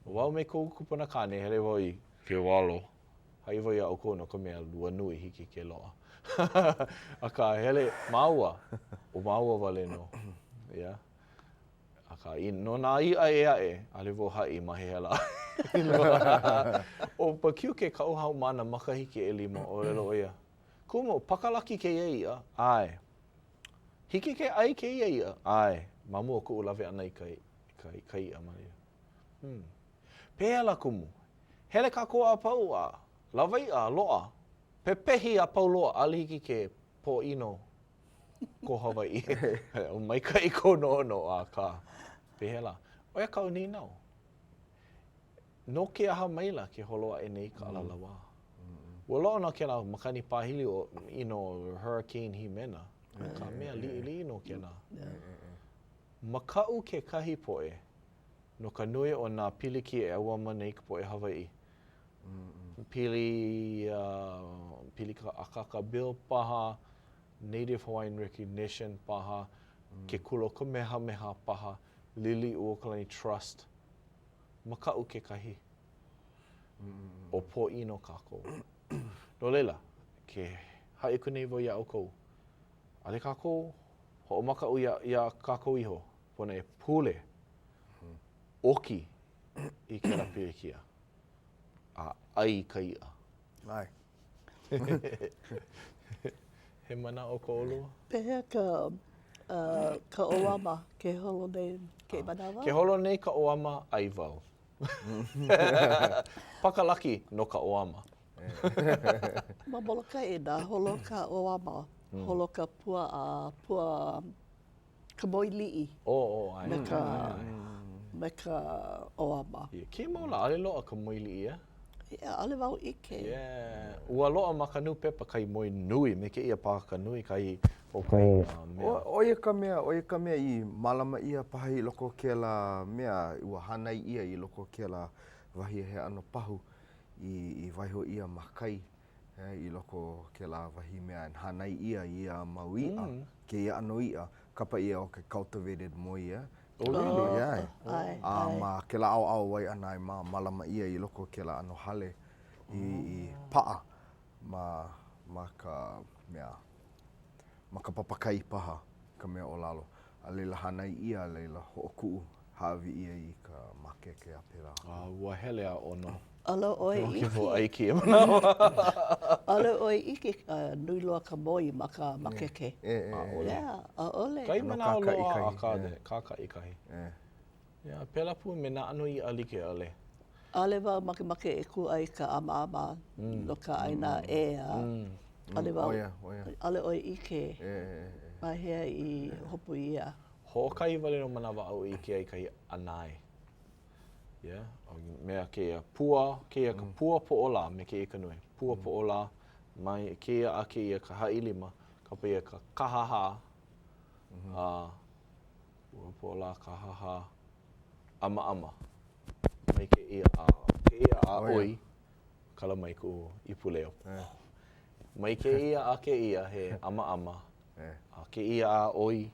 Wau me koʻu kupuna kāne, hele wau i Kewalo. Haʻi wau iā ʻoukou no ka mea lua nui hiki ke loaʻa. Akā, hele māua, ʻo māua wale nō. Yeah. Akā, i, no nā iʻa ʻē aʻe, ʻaʻole wau haʻi ma hea lā. ʻO Pakiuke kaʻu haumāna makahiki ʻelima, ʻōlelo ʻo ia, Kumu, pakalaki kēia iʻa? ʻAe. Hiki ke ʻai kēia iʻa? ʻAe. Ma mua o koʻu lawe ʻana i ka, ka, ka iʻa ma laila. Hmm. Pehea lā, Kumu? Hele kākou a pau a lawaiʻa a loaʻa, pepehi a pau loa, ʻaʻole hiki ke pōʻino ko Hawaiʻi. Maikaʻi kou noʻonoʻo, akā, pehea lā? ʻO ia kaʻu nīnau. No ke aha maila ke holo aʻe nei ka ʻalalawā? Ua loaʻa nō kēlā makani pāhili o, you know, Hurricane Jimena, ka mea liʻiliʻi nō kēlā. Makaʻu kekahi poʻe no ka nui o nā pilikia e ʻauamo nei ka poʻe Hawaiʻi. Pili, pili ka Akaka Bill paha, Native Hawaiian Recognition paha, ke Kula o Kamehameha paha, Liliʻuokalani Trust. Makaʻu kekahi o pōʻino kākou. No laila, ke haʻi aku nei wau iā ʻoukou, ʻaʻole kākou hoʻomakaʻu iā, iā kākou iho, pono e pule, ʻoki i kēlā pilikia, a ʻai i ka iʻa. ʻAe. He manaʻo ko ʻolua? Pehea ka, uh, ka ʻoama ke holo nei kēia manawa? Ke holo nei ka ʻoama, ʻai wau. Pakalaki no ka ʻoama. Ma Molokai inā holo ka ʻoama, holo ka pua a pua ka moi liʻi. Oh, oh, ʻae. Me ka, me ka ʻoama. Yeah, kēia mau lā, ʻaʻole loaʻa ka moi liʻi, eh? Yeah, ʻaʻole wau ʻike. Yeah. Ua loaʻa ma ka nūpepa kahi moi nui, me kēia paha ka nui kahi o kahi mea. ʻO ia ka mea, ʻo ia ka mea i mālama ʻia paha i loko o kēlā mea, ua hānai ʻia i loko o kēlā wahi he ʻano pahu i, i waiho ʻia ma kai, i loko o kēlā wahi mea e hānai ʻia ia mau iʻa, mm. kēia ʻano iʻa, kapa ʻia ʻo ke cultivated moi, yeah? Oh, really? Yeah. Oh. A ma kēlā ʻaoʻao Waiʻanae ma, mālama ʻia i loko o kēlā ʻano hale i, i paʻa ma, ma ka mea, ma ka papakai paha ka mea o lalo. A laila hānai ʻia, a laila hoʻokuʻu, hāʻawi ʻia i ka makeke a pēlā aku. A ua hele a ʻono. ʻAʻole ʻoe ʻike. Ke ʻai kēia manawa. ʻAʻole ʻoe ʻike nui loa ka moi ma ka makeke. ʻAʻole. Yeah, ʻaʻole. Kahi manawa loaʻa akā kākaʻikahi. Yeah, pēlā pū me nā ʻano iʻa like ʻole. ʻAʻole wau makemake e kūʻai i ka ʻamaʻama no ka ʻāina ʻē a ʻaʻole wau, ʻaʻole ʻoe ʻike ma hea i hopu ʻia. Hoʻokahi wale nō manawa aʻu i ʻike ai kahi ʻanae. Yeah, mea kēia pua, kēia ka pua poʻolā me kēia ka nui. Pua poʻolā mai kēia a kēia ka haʻilima, kapa ʻia ka kāhāhā, a pua poʻolā kāhāhā. ʻamaʻama mai kēia a kēia a ʻoi kala mai kuʻu ipu leo. Mai kēia a kēia he ʻamaʻama, a kēia a ʻoi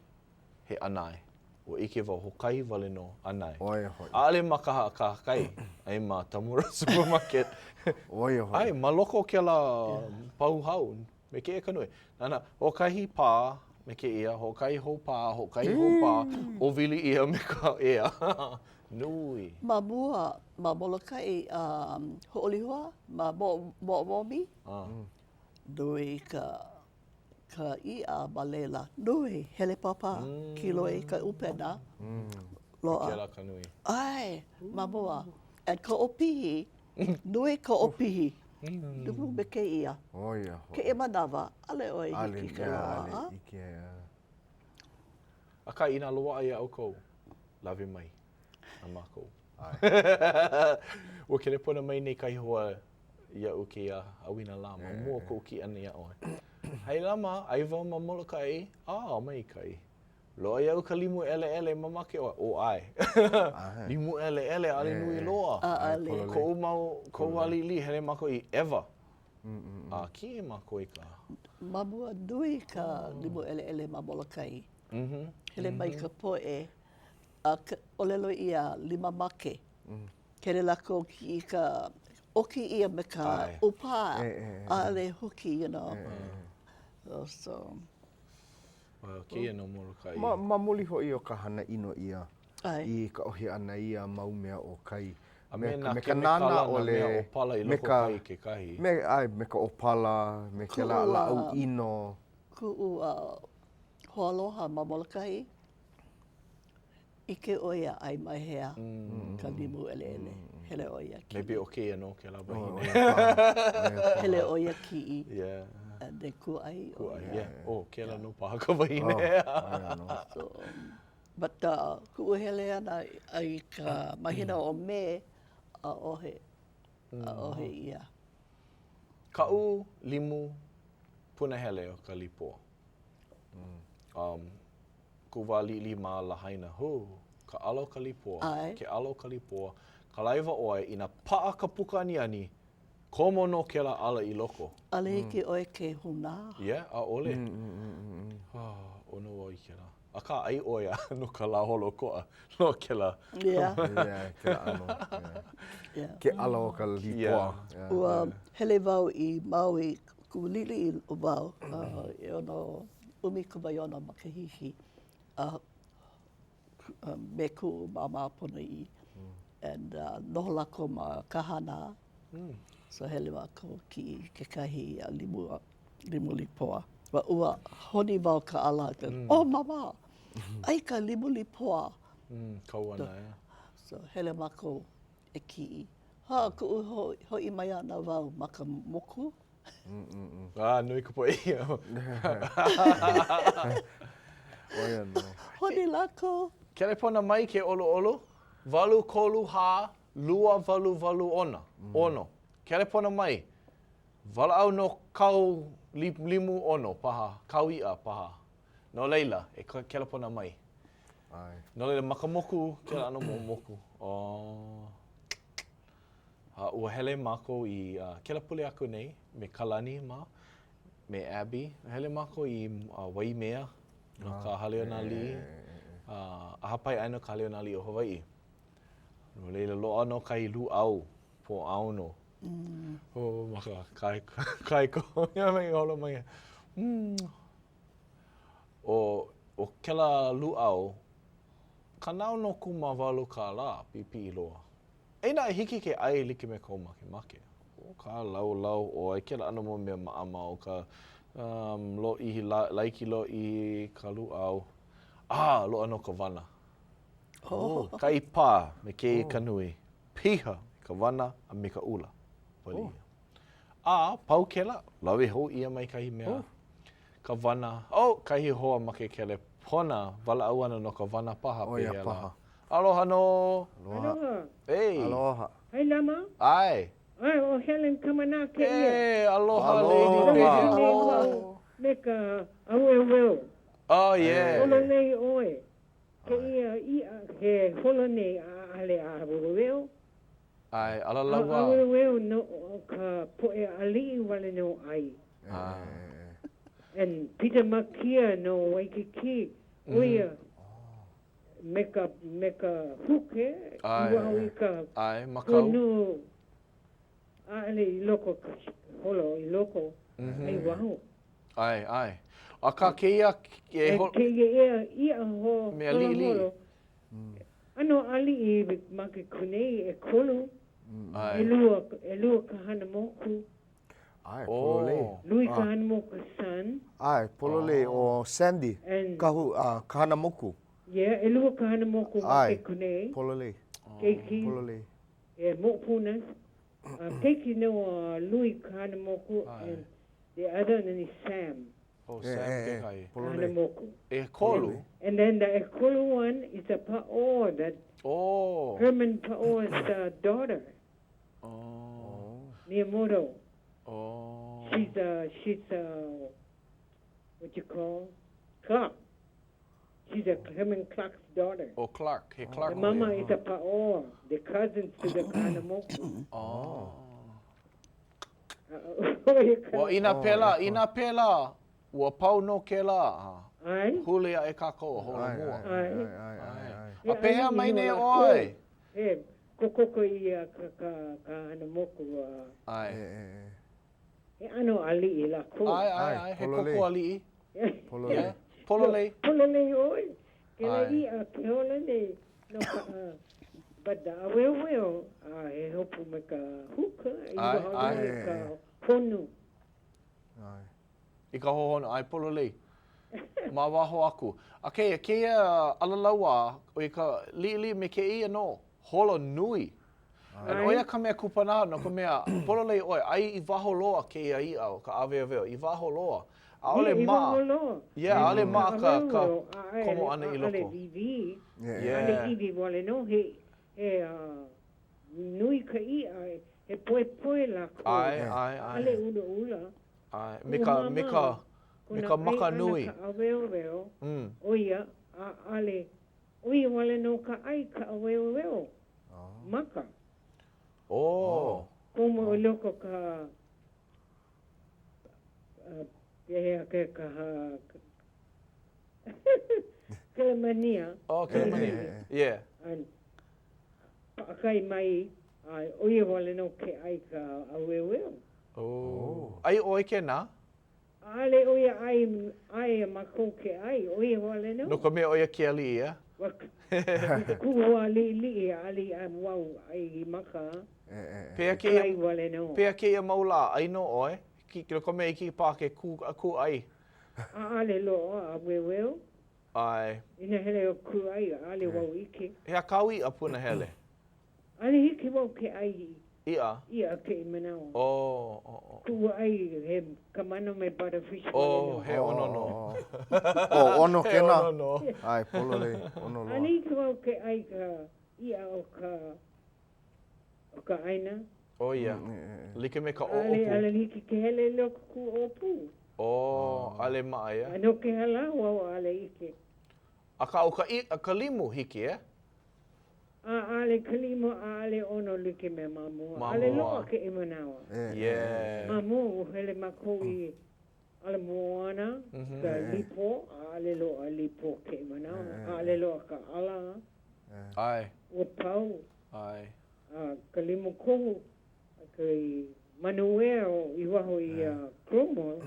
he ʻanae. Ua ʻike wau hoʻokahi wale nō ʻanae. ʻAʻole ma kaha kahakai, ai ma Tamura Supermarket. ʻAe, ma loko o kēlā pau hau Me kēia ka nui. Nānā, hoʻokahi pā me kēia, hoʻokahi hou pā, hoʻokahi hou pā, ʻōwili ʻia me ka ea. Nui. Ma mua, ma Molokai, um, Hoʻolehua, ma Moʻomomi, nui ka, ka iʻa ma laila. Nui, hele pāpā, kiloi i ka ʻupena. Loaʻa. Kēlā ka nui. ʻAe, ma mua. And ka ʻopihi, Nui ka ʻopihi. Nui me kēia. ʻO ia hoʻi. Kēia manawa, ʻaʻole ʻoe hiki ke loaʻa. ʻAʻole ʻike, yeah. Akā, inā loaʻa iā ʻoukou, lawe mai na mākou. Ua kelepona mai nei kahi hoa iaʻu kēia ʻauinalā ma mua o koʻu kiʻi ʻana iā ʻoe. Hailama, ʻai wau ma Molokaʻi, ah, maikaʻi. Loaʻa iaʻu ka limu ʻeleʻele, mamake ʻoe, oh ʻae. Limu ʻeleʻele, ʻaʻole nui loa. ʻAʻole. Koʻu mau, koʻu wā liʻiliʻi, hele mākou i ʻEwa. A kiʻi mākou i ka. Ma mua nui ka limu ʻeleʻele ma Molokai. Hele mai ka poʻe a ʻōlelo ʻia lima make. Hele lākou kiʻi i ka, ʻoki ʻia me ka ʻūpā, ʻaʻole huki, you know. So. Well, kēia no Molokaʻi. Ma, ma muli hoʻi o ka hana ʻino ʻia i ka ʻohi ʻana i ia mau mea o kai. A me nā kemikala, nā mea ʻōpala i loko o kai kekahi. Me, ʻae, me ka ʻōpala, me kēlā lāʻau ʻino. Kuʻu hoaloha ma Molokaʻi, ʻike ʻo ia ʻai mai hea ka limu ʻeleʻele. Hele ʻo ia kiʻi. Maybe ʻo kēia nō kēlā wahine. Hele ʻo ia kiʻi. Yeah. And then kūʻai ʻo ia. Yeah. Oh, kēlā nō paha ka wahine. So, but uh, kuʻu hele ʻana i ka mahina o Me, ʻaʻohe, ʻaʻohe ia. Kaʻu limu punahele o ka lipoa. Um, Kuʻu wā liʻiliʻi ma Lahaina, hū, ka ʻala o ka lipoa, ke ʻala o ka lipoa, kalaiwa ʻoe, inā paʻa ka puka aniani, komo nō kēlā ʻala i loko. ʻAʻole hiki ʻoe ke hūnā. Yeah, ʻaʻole. ʻOno wau i kēlā. Akā, ʻai ʻoe a no ka lā holoʻokoʻa no kēlā. Yeah. Yeah, kēlā ʻano. Yeah. Ke ʻala o ka lipoa. Yeah. Ua hele wau i Maui, kuʻu liʻiliʻi wau, ʻeono 16 makahiki a me kuʻu māmā ponoʻī. And uh, noho lākou ma Kahana. Mm. So hele mākou kiʻi kekahi limu, limu lipoa. Ua, ua honi wau ka ʻala. Mm. Oh, māmā, ʻai ka limu lipoa. Mm, kau ana, yeah. So hele mākou e kiʻi. Ha, kuʻu ho, hoʻi mai ana wau ma ka moku. Ah, nui ka poʻe ia. ʻO ia nō. Honi lākou. Kelepona mai ke ʻoluʻolu, 8 3 4 2 8 8 6. Kelepona mai. Walaʻau no kāu limu ʻono paha, kāu iʻa paha. No laila, e kelepona mai. No laila, ma ka moku, kēlā ʻano moku. Oh. A ua hele mākou i kēlā pule aku nei me Kalani mā, me Abby. Hele mākou i Waimea no ka Hale o nā Aliʻi, ʻAha Paeʻāina o ka Hale o nā Aliʻi o Hawaiʻi. No laila, loaʻa nō kahi lūʻau Pōʻaono. Oh, ma ka kāeko. Ia mai holo mai. ʻO, ʻo kēlā lūʻau, 68 kālā, pipiʻi loa. Eia naʻe hiki ke ʻai like me kou makemake. ʻO ka laulau ʻoe, kēlā ʻano mau mea maʻamau, ka um, lōʻihi, laiki lōʻihi, ka lūʻau. A, loaʻa nō ka wana. Oh. Kahi pā me kēia ka nui. Piha ka wana a me ka ula. Wali ʻia. A, pau kēlā, lawe hou ʻia mai kahi mea. Oh. Ka wana. Oh, kahi hoa ma ke kelepona, walaʻau ana no ka wana paha, pehea lā. Aloha nō. Aloha. Hey. Aloha. Hailama. ʻAe. ʻAe, ʻo Helen Kamanā kēia. E, aloha, Lady Aloha. Me ka ʻaueueu. Oh, yeah. Holo nei ʻoe. Kēia iʻa he holo nei a ʻaʻale ʻāweuweu. ʻAe, alalau a. ʻĀweuweu no ka poʻe aliʻi wale nō ʻai. And Peter Makia no Waikiki, ʻo ia me ka, me ka huke i waho i ka honu, ʻaʻole i loko ka holo i loko, a i waho. ʻAe, ʻae. Akā kēia e holo. Kēia ea iʻa ho, holo holo. ʻAno aliʻi ma ke nei ʻekolu, ʻelua, ʻelua Kahanamoku. ʻAe, pololei. Louis Kahanamoku son. ʻAe, pololei, ʻo Sandy, kahu, Kahanamoku. Yeah, ʻelua Kahanamoku ma ke nei. ʻAe, pololei. Keiki. Pololei. Yeah, moʻopuna. Keiki nō a Louis Kahanamoku and the other one is Sam. Oh, Sam kekahi. Kahanamoku. ʻEkolu? And then the ʻekolu one is a Paʻoa, that Oh. Herman Paʻoa's daughter. Oh. Miyamoto. Oh. She's a, she's a. What you call? Clark. She's a Herman Clark's daughter. ʻO Clark, he Clark ʻo ia. Mama is a Paoa. They're cousins to the Kahanamoku. Oh. Well, inā pēlā, inā pēlā, ua pau nō kēlā a huli aʻe kākou a holomua. ʻAe. ʻAe. A pehea mai nei ʻoe? He kokoke ia ka Kahanamoku a. ʻAe. He ʻano aliʻi lākou. ʻAe, ʻae, ʻae, he koko aliʻi. Pololei. Pololei. Pololei ʻoe. Kēlā iʻa ke ola nei no ka but ʻāweoweo a he hopu me ka hook i waho nō i ka honu. I ka hohonu, ʻae, pololei. Ma waho aku. A kēia, kēia ʻalalauā, ʻo ia ka liʻiliʻi me kēia nō, holo nui. And ʻo ia ka mea kupanaha no ka mea, pololei ʻoe, aia i waho loa kēia iʻa o ka ʻāweoweo, i waho loa. ʻAʻole maʻa. Yeah, ʻaʻole maʻa ka, ka komo ʻana i loko. ʻAʻole wīwī, ʻaʻole iwi wale nō, he, he nui ka iʻa, he poepoe lākou. ʻAe, ʻae, ʻae. ʻAʻole ʻulaʻula. ʻAe, me ka, me ka, me ka maka nui. Kona ʻai ʻana ka ʻāweoweo, ʻo ia, ʻaʻole, ʻo ia wale nō ka ʻai ka ʻāweoweo. Maka. Oh. Komo i loko ka pehea ke ka Kelemania. Oh, Kelemania. Yeah. And paʻakai mai, a ʻo ia wale nō ke ʻai ka ʻāweoweo. Oh. ʻAi ʻoe kēnā? ʻAʻole ʻo ia ʻai, ʻae mākou ke ʻai, ʻo ia wale nō. No ka mea ʻo ia ke aliʻi, yeah? Ua kuʻu wā liʻiliʻi, ʻaʻole i ʻai wau ʻai i maka. Pehea kēia, pehea kēia mau lā, ʻai nō ʻoe? No ka mea hiki paha ke kū, kūʻai. ʻAʻole loaʻa ʻāweoweo. ʻAe. Inā hele ʻo kūʻai, ʻaʻole wau ʻike. He aha kāu iʻa punahele? ʻAʻole hiki wau ke ʻai iʻa. Iʻa kēia manawa. Oh, oh, oh. Kuʻu ʻai he kamano me butterfish wale nō. Oh, he ʻono nō. Oh, ʻono kēnā. He ʻono nō. ʻAe, pololei, ʻono loa. ʻAʻole hiki wau ke ʻai ka iʻa o ka, o ka ʻāina. Oh, yeah. Like me ka ʻoʻopu. ʻAʻole, ʻaʻole hiki ke hele i loko kuʻu ʻōpū. Oh, ʻaʻole maʻa, yeah? A no ke aha lā wau ʻaʻole ʻike. Akā, ʻo ka iʻa, ka limu, hiki, eh? ʻAʻole ka limu, ʻaʻole ʻono like me ma mua. ʻAʻole loaʻa kēia manawa. Ma mua, ua hele mākou i Ala Moana, ka lipo, ʻaʻole loaʻa lipo kēia manawa. ʻAʻole loaʻa ka ʻala. Ua pau. A ka limu kohu, ka manuea i waho i Cromwell,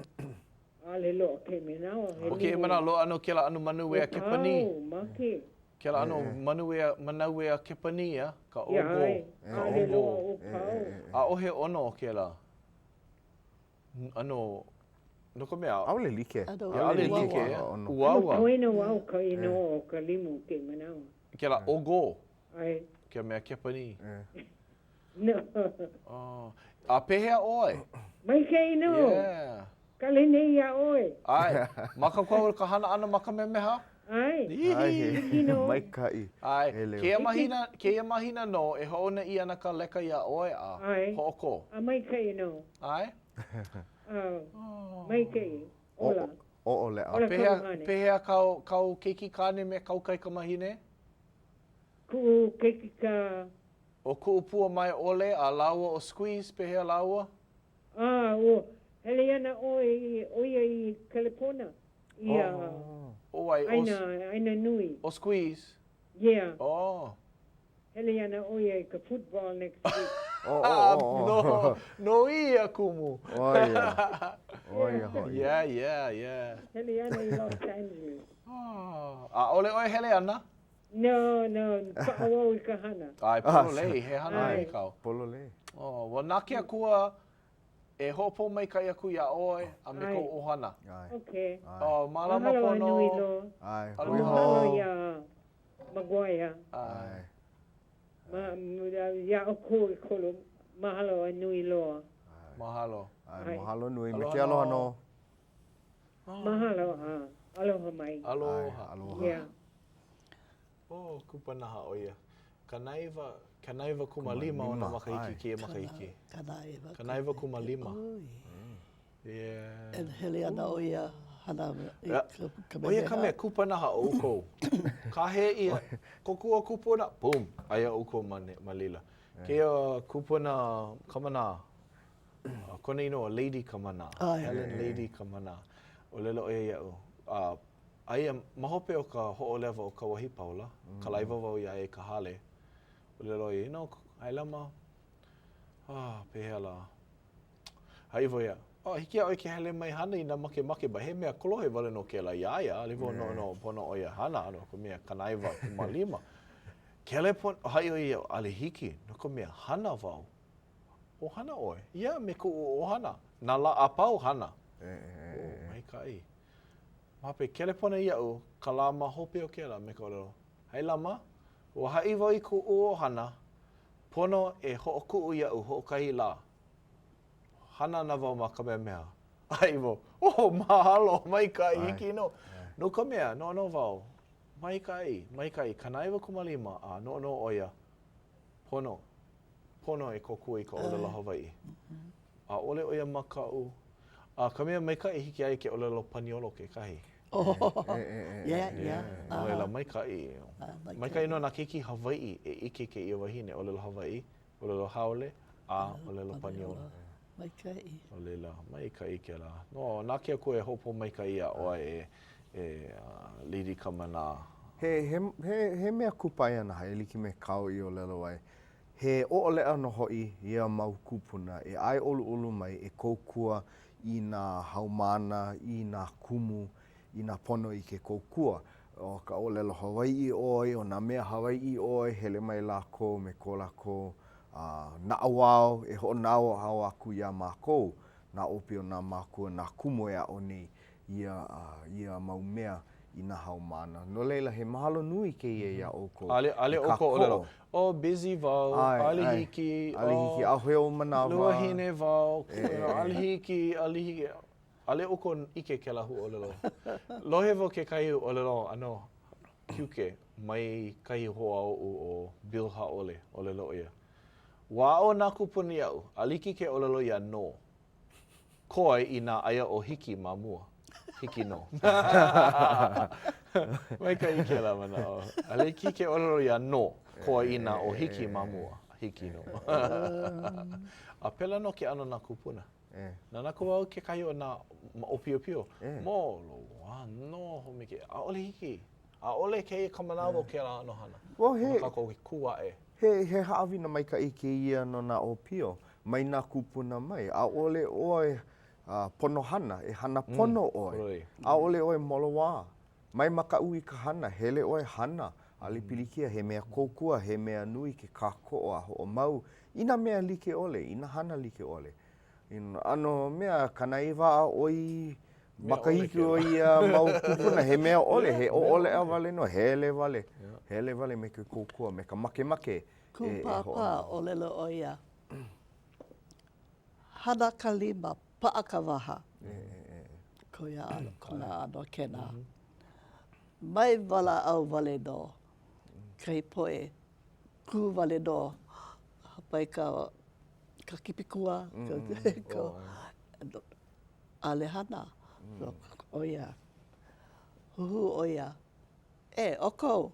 ʻaʻole loaʻa kēia manawa. ʻO kēia manawa, loaʻa nō kēlā ʻano manu ea Kepanī. Ua pau, make. Kēlā ʻano manu ea, manau ea Kepanī, a, ka ʻōgō. Ka ʻōgō. ʻAʻohe ʻono o kēlā. ʻAno, no ka mea. ʻAʻole like. ʻAʻole like. Uaua. Poina wau ka inoa o ka limu kēia manawa. Kēlā ʻōgō. ʻAe. Ka mea Kepanī. No. Oh. A pehea ʻoe? Maikaʻi nō. Yeah. Kali nei iā ʻoe. ʻAe. Mākaukau ka hana ʻana ma Kamehameha? ʻAe. Hiki nō. Maikaʻi. ʻAe. Kēia mahina, kēia mahina nō e hoʻouna ʻia ana ka leka iā ʻoe a ʻAe. hoʻokō. A maikaʻi nō. ʻAe. A maikaʻi. Ola. ʻOʻoleʻa. Ola ka Pehea, ʻuhane. pehea kāu, kāu keiki kāne me kāu kaikamahine? Kuʻu keiki ka. ʻO kuʻu pua mae ʻole a lāua ʻo Squeeze, pehea lāua? A, ua hele ana ʻoe i, ʻo ia i Kalepona, i a ʻO wai? ʻO, ʻāina, ʻāina nui. ʻO Squeeze? Yeah. Oh. Hele ana ʻo ia i ka football next week. Oh, oh, oh, oh. No, no ia kumu. ʻO ia. ʻO ia hoʻi. Yeah, yeah, yeah. Hele ana i Los Angeles. Oh, ʻaʻole ʻoe hele ana? No, no, paʻa wau i ka hana. ʻAe, pololei, he hana nui kāu. Pololei. Oh, well, na ke Akua e hoʻopōmaikaʻi aku iā ʻoe a me kou ʻohana. ʻAe. Okay. Oh, mālama Mahalo pono. a nui loa. ʻAe, Aloha. hui hou. Mahalo iā Maguire. ʻAe. Ma, iā ʻoukou ʻekolu, mahalo a nui loa. Mahalo. ʻAe, mahalo nui. Me ke aloha nō. Mahalo a aloha mai. Aloha. Aloha. Yeah. Oh, kupanaha ʻo ia. 90, 95 ona makahiki kēia makahiki. 95. 95. ʻOi. Yeah. And hele ana ʻo ia. Hana i ka ʻO ia ka mea kupanaha o ʻoukou. Kāhea ʻia, kōkua kupuna, boom, aia ʻoukou ma, ma laila. Kēia kupuna Kamanā, kona inoa Lady Kamanā, Helen Lady Kamanā. ʻŌlelo ʻo ia iaʻu, a aia ma hope o ka hoʻolewa o Kauwahi Paula, kalaiwa wau iā ia i ka hale, ʻōlelo ʻo ia, you know, Hailama, ah, pehea lā? Haʻi wau ia, oh, hiki iā ʻoe ke hele mai hana inā makemake, but he mea kolohe wale nō kēlā iā ia, ʻaʻole wau noʻonoʻo pono ʻo ia hana, no ka mea 95. Kelepona, haʻi ʻo ia iaʻu, ʻaʻole hiki, no ka mea, hana wau. O hana ʻoe? Yeah, me kuʻu ʻohana. Nā lā a pau hana. Oh, maikaʻi. Ma hope, kelepona iaʻu ka lā ma hope o kēlā me ka ʻōlelo, Hailama, ua haʻi wau i kuʻu ʻohana, pono e hoʻokuʻu iaʻu hoʻokahi lā. Hana ana wau ma Kamehameha. Haʻi wau, oh, mahalo, maikaʻi, hiki nō. No ka mea, noʻonoʻo wau, maikaʻi, maikaʻi, 95, a noʻonoʻo ʻo ia, pono, pono e kōkua i ka ʻōlelo Hawaiʻi. ʻAʻole ʻo ia makaʻu. A ka mea maikaʻi, hiki iā ia ke ʻōlelo Paniolo kekahi. Oh, yeah, yeah. No laila, maikaʻi. Maikaʻi nō nā keiki Hawaiʻi e ʻike kēia wahine ʻōlelo Hawaiʻi, ʻōlelo haole, a ʻōlelo Paniolo. Maikaʻi. No laila, maikaʻi kēlā. No, na ke Akua e hoʻopōmaikaʻi iā ʻoe e, e Lady Kamanā. He, he, he, he mea kupaianaha e like me kāu i ʻōlelo ai. He ʻoʻoleʻa nō hoʻi ia mau kūpuna e ʻae ʻoluʻolu mai e kōkua i nā haumāna, i nā kumu, inā pono i ke kōkua. ʻO ka ʻōlelo Hawaiʻi ʻoe, ʻo nā mea Hawaiʻi ʻoe, hele mai lākou me ko lākou naʻauao e hoʻonaʻauao aku iā mākou, nā ʻōpio, nā mākua, nā kumu e aʻo nei ia, ia mau mea i nā haumāna. No laila, he mahalo nui kēia iā ʻoukou. ʻAʻole, ʻaʻole ʻoukou ʻōlelo, oh, busy wau, ʻaʻole hiki, ʻaʻole hiki, ʻaʻohe oʻu manawa. Luahine wau, ʻaʻole hiki, ʻaʻole hiki. ʻAʻole ʻoukou ʻike kēlā huaʻōlelo. Lohe wau kekahi ʻōlelo ʻano kiuke mai kahi hoa oʻu ʻo Bill Haole, ʻōlelo ʻo ia, Ua aʻo nā kūpuna iaʻu, ʻaʻole hiki ke ʻōlelo iā nō. Koe inā aia ʻo hiki ma mua. Hiki nō. Maikaʻi kēlā manaʻo. ʻAʻole hiki ke ʻōlelo iā nō. Koe inā ʻo hiki ma mua. Hiki nō. A pēlā nō ke ʻano nā kūpuna. Nānā aku au kekahi o nā ʻōpiopio. Moloā nō hōmike. ʻAʻole hiki. ʻAʻole kēia ka manawa o kēlā ʻano hana. Well, he. Pono kākou ke kū aʻe. He, he haʻawina maikaʻi kēia no nā ʻōpio, mai nā kūpuna mai. ʻAʻole ʻoe pono hana, e hana pono ʻoe. ʻAʻole ʻoe moloā. Mai makaʻu i ka hana, hele ʻoe hana, ʻaʻole pilikia, he mea kōkua, he mea nui ke kākoʻo a hoʻomau i nā mea like ʻole, i nā hana like ʻole. I nā ʻano mea 90 a ʻoi makahiki o ia mau kūpuna, he mea ʻole, he ʻoʻoleʻa wale nō, hele wale, hele wale me ke kōkua, me ka makemake e Kuʻu pāpā, ʻōlelo ʻo ia, Hana ka lima, paʻa ka waha. Ko ia ʻano, kona ʻano kēnā. Mai walaʻau wale nō kahi poʻe kū wale nō hāpai ka ka kipikua, ka, ʻaʻole hana. So, ʻo ia, huhū ʻo ia, E, ʻoukou,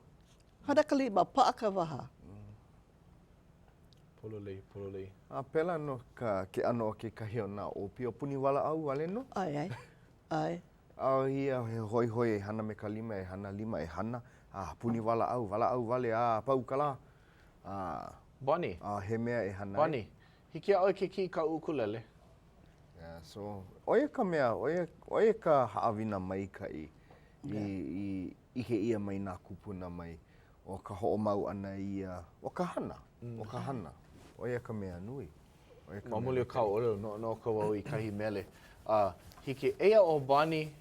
hana ka lima, paʻa ka waha. Pololei, pololei. A pēlā nō ka, ke ʻano o kekahi o nā ʻōpio puni walaʻau wale nō. ʻAe, ʻae, ʻae. A ia he hoihoi e hana me ka lima, e hana lima, e hana, a puni walaʻau, walaʻau wale, a pau ka lā. A. Bonnie. A he mea e hana ai. Bonnie, hiki iā ʻoe ke kiʻi i kaʻu ʻukulele? Yeah, so, ʻo ia ka mea, ʻo ia, ʻo ia ka haʻawina maikaʻi i, i ʻike ʻia mai nā kūpuna mai. ʻO ka hoʻomau ʻana ia, ʻo ka hana, ʻo ka hana, ʻo ia ka mea nui. ʻO ia ka mea. Ma muli o kāu ʻōlelo, noʻonoʻo aku wau i kahi mele. A hiki, eia ʻo Bonnie.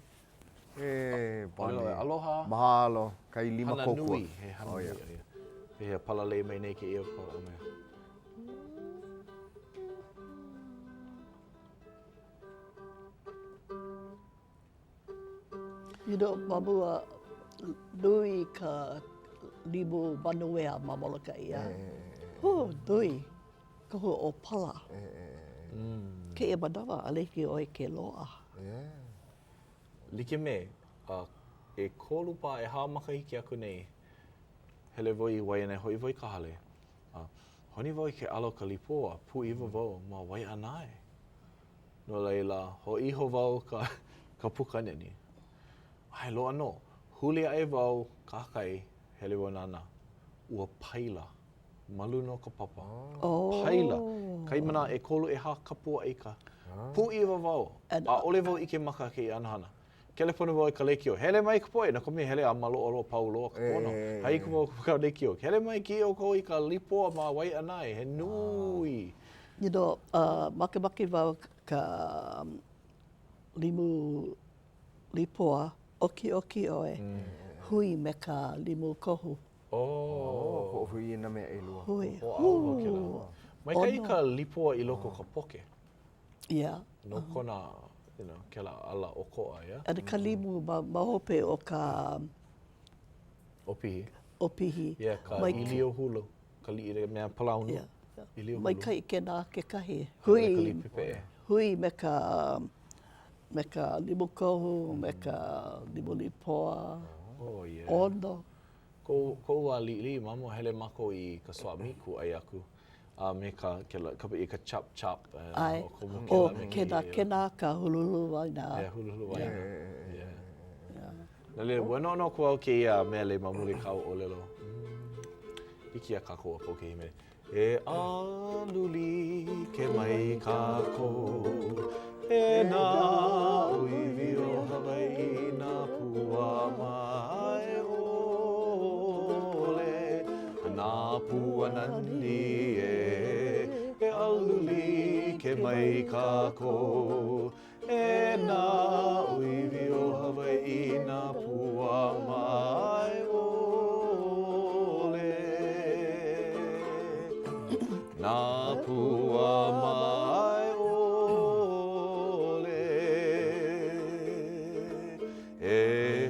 E, Bonnie. Aloha. Mahalo, kahi lima kōkua. Hana nui, he hana nui. Pehea palalei mai nei kēia mea. You know, ma mua, nui ka limu manuea ma Molokaʻi, a hū, nui, kohu ʻōpala. Kēia manawa, ʻaʻole hiki ʻoe ke loaʻa. Like me, uh, ʻekolu paha ʻehā makahiki aku nei, hele wau i Waiʻanae, hoʻi wau i ka hale, a honi wau i ke ʻala o ka lipoa, pūʻiwa wau ma Waiʻanae. No laila, hoʻi iho wau ka, ka pukaneni. ʻAe loa nō. Huli aʻe wau kahakai, hele wau nānā. Ua paila ma luna o ka papa. Oh. Paila. Kahi manawa ʻekolu ʻehā kapuaʻi ka. Pūʻiwa wau. ʻAʻole wau ʻike maka kēia ʻano hana. Kelepona wau i ka lekiō. Hele mai ka poʻe, no ka mea hele a maloʻo loa, pau loa ka pono. Hai aku wau i ka lekiō. Hele mai kiʻi ʻoukou i ka lipoa ma Waiʻanae, he nui. You know, uh, makemake wau ka limu lipoa, ʻokiʻoki ʻoe, hui me ka limu kohu. Oh. Hoʻohui i nā mea ʻelua. Hui. Hoʻāo kēlā. Maikaʻi ka lipoa i loko o ka poke. Yeah. No kona, you know, kēlā ʻala ʻokoʻa, yeah? And ka limu ma, ma hope o ka... ʻOpihi. ʻOpihi. Yeah, ka ʻīlio hulu. Ka liʻi, mea palaunu. Yeah. ʻĪlio hulu. Maikaʻi kēnā kekahi. Hui, hui me ka, me ka limu kohu, me ka limu lipoa. Oh, yeah. ʻOno. Koʻu, koʻu wā liʻiliʻi, ma mua hele mākou i ka swap meet kūʻai aku, a me ka, kēlā, kapa ʻia ka chop chop. ʻAe. ʻO kēnā, kēnā ka huluhulu waina. Yeah, huluhulu waina. Yeah. Yeah. No laila, ua noʻonoʻo aku au kēia mele ma muli o kāu ʻōlelo. Hiki iā kākou a pau ke hīmeni. E alu like mai kākou E nā ʻōiwi o Hawaiʻi nā pua mae ʻole Nā pua nani ē E alu like mai kākou E nā ʻōiwi o Hawaiʻi nā pua mae ʻole Nā pua mae ʻole E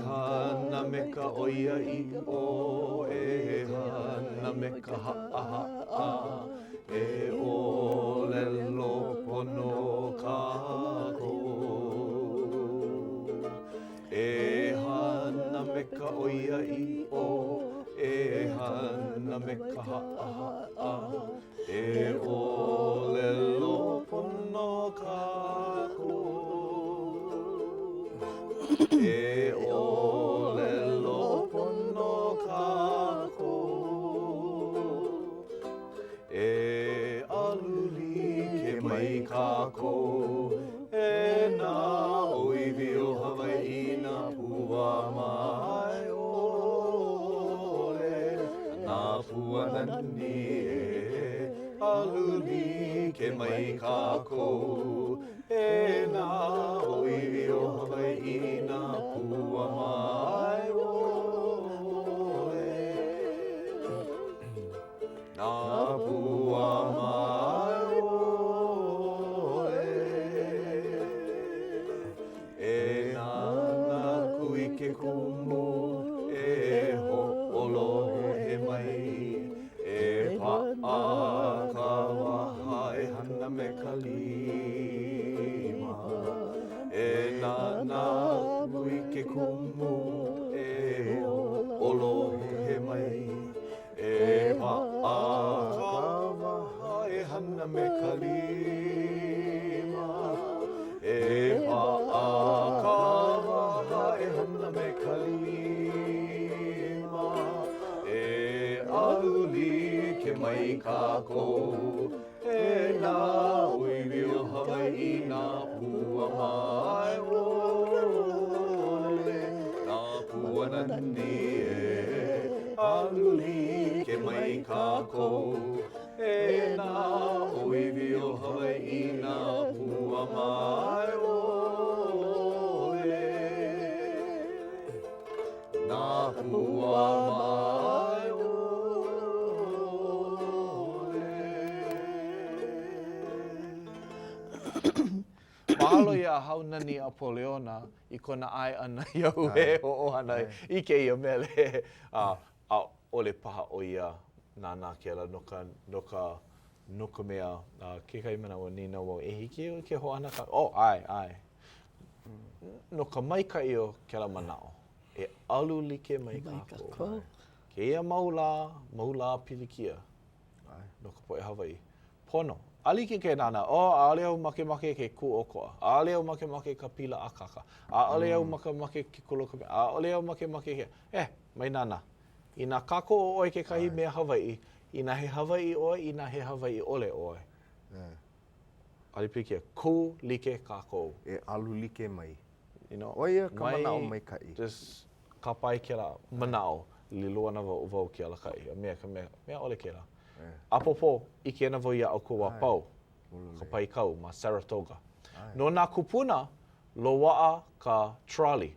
hana me ka ʻoiaʻiʻo E hana me ka haʻahaʻa E ʻōlelo pono kākou E hana me ka ʻoiaʻiʻo E hana me ka haʻahaʻa E ʻōlelo pono kākou E ʻōlelo pono kākou E alu like mai kākou E nā ʻōiwi o Hawaiʻi nā pua mae ʻole Nā pua nani e Alu like mai kākou E nā ʻōiwi o Hawaiʻi nā pua mae ʻole Nā pua mae ʻole E nānā aku i ke kumu E hoʻolohe mai E paʻa ka waha e hana me ka lima E nānā aku i ke kumu E hoʻolohe mai E paʻa ka waha e hana me ka lima. E paʻa ka waha e hana me ka lima. E alu like mai kākou E nā ʻōiwi o Hawaiʻi nā pua mae ʻole Nā pua nani e Alu like mai kākou E nā ʻōiwi o Hawaiʻi nā pua mae ʻole Nā pua mae ʻole. Mahalo iā Haunani Apoliona i kona ʻae ʻana iaʻu e hoʻohana i kēia mele. A ʻaʻole paha ʻo ia nānā kēlā no ka, no ka, no ka mea, kekahi manawa nīnau wau, e hiki iaʻu ke hoʻohana ka, oh, ʻae, ʻae. No ka maikaʻi o kēlā manaʻo, e alu like mai kākou. Kēia mau lā, mau lā pilikia no ka poʻe Hawaiʻi. Pono. ʻAʻole hiki ke nānā, oh, ʻaʻole au makemake ke kūʻokoʻa. ʻAʻole au makemake ka pila akaka. ʻAʻole au makemake ke kula o ka mea. ʻAʻole au makemake ke, eh, mai nānā. Inā kākoʻo ʻoe kekahi mea Hawaiʻi, inā he Hawaiʻi ʻoe, inā he Hawaiʻi ʻole ʻoe. ʻAʻole pilikia, kū like kākou. E alu like mai. You know, ʻO ia ka manaʻo maikaʻi. Just kāpae kēlā manaʻo, lilo ana wau, ʻo wau ke alakaʻi, a mea ka mea, mea ʻole kēlā. ʻApōpō, ʻike ana wau iā ʻoukou a pau, ka paikau ma Saratoga. No nā kūpuna, loaʻa ka trolley,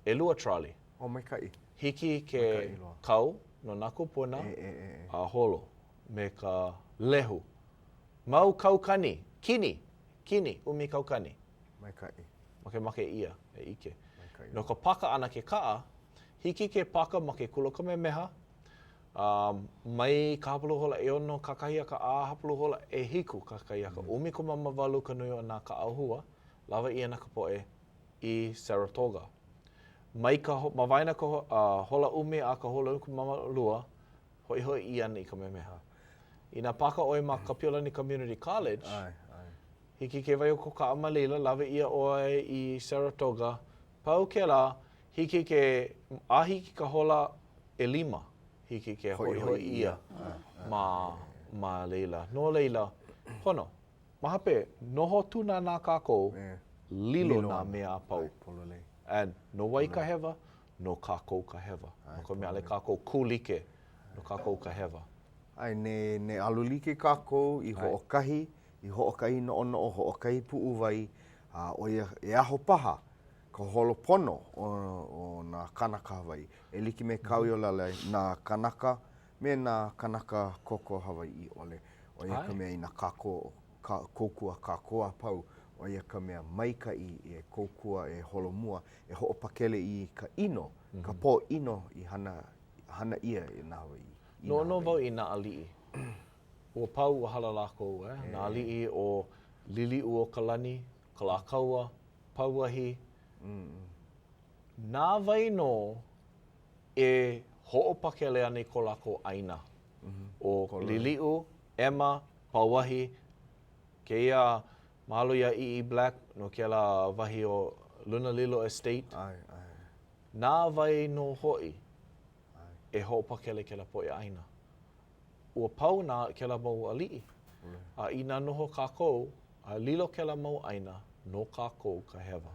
ʻelua trolley. Oh, maikaʻi. Hiki ke kau no nā kūpuna a holo me ka lehu. Mau kaukani, kini, kini, ʻumikaukani. Maikaʻi. Makemake ʻia e ʻike. Maikaʻi. No ka paka ʻana ke kaʻa, hiki ke paka ma ke kula Kamehameha, a mai ka hapalua hola ʻeono kakahiaka a hapalua hola ʻehiku kakahiaka, ʻumikumamāwalu ka nui o nā kaʻa ʻōhua, lawe ʻia ana ka poʻe i Saratoga. Mai ka, ma waena ka hola ʻumi a ka hola ʻumikumamālua, hoʻihoʻi ʻia ana i Kamehameha. Inā paka ʻoe ma Kapiolani Community College, ʻAe, ʻae. Hiki ke waiho ko kaʻa ma laila, lawe ʻia ʻoe i Saratoga, pau kēlā, hiki ke, a hiki ka hola ʻelima, hiki ke hoʻihoʻi ʻia ma, ma laila. No laila, pono. Ma hope, noho tūnānā kākou, lilo nā mea a pau. And no wai ka hewa? No kākou ka hewa. No ka mea, ʻaʻole kākou kū like, no kākou ka hewa. ʻAe, ne, ne alu like kākou i hoʻokahi, i hoʻokahi noʻonoʻo, hoʻokahi puʻuwai, a ʻo ia, e aho paha ka holo pono o, o nā kānaka Hawaiʻi, e like me kāu i ʻōlelo ai, nā kānaka me nā kānaka koko Hawaiʻi ʻole. ʻO ia ka mea inā kākou, ka, kōkua kākou a pau, ʻo ia ka mea maikaʻi e kōkua, e holomua, e hoʻopakele i ka ʻino, ka pōʻino i hana, hana ʻia e nā Hawaiʻi. Noʻonoʻo wau i nā aliʻi. Ua pau, ua hala lākou, eh? Nā aliʻi ʻo Liliʻuokalani, Kalākaua, Pauahi. Na wai nō e hoʻopakele ana i ko lākou ʻāina? ʻO Liliʻu, Emma, Pauahi, kēia mahalo iā ʻĪʻī Black no kēlā wahi o Lunalilo Estate. Na wai nō hoʻi e hoʻopakele kēlā poʻe ʻāina? Ua pau nā kēlā mau aliʻi. A inā noho kākou, a lilo kēlā mau ʻāina, no kākou ka hewa.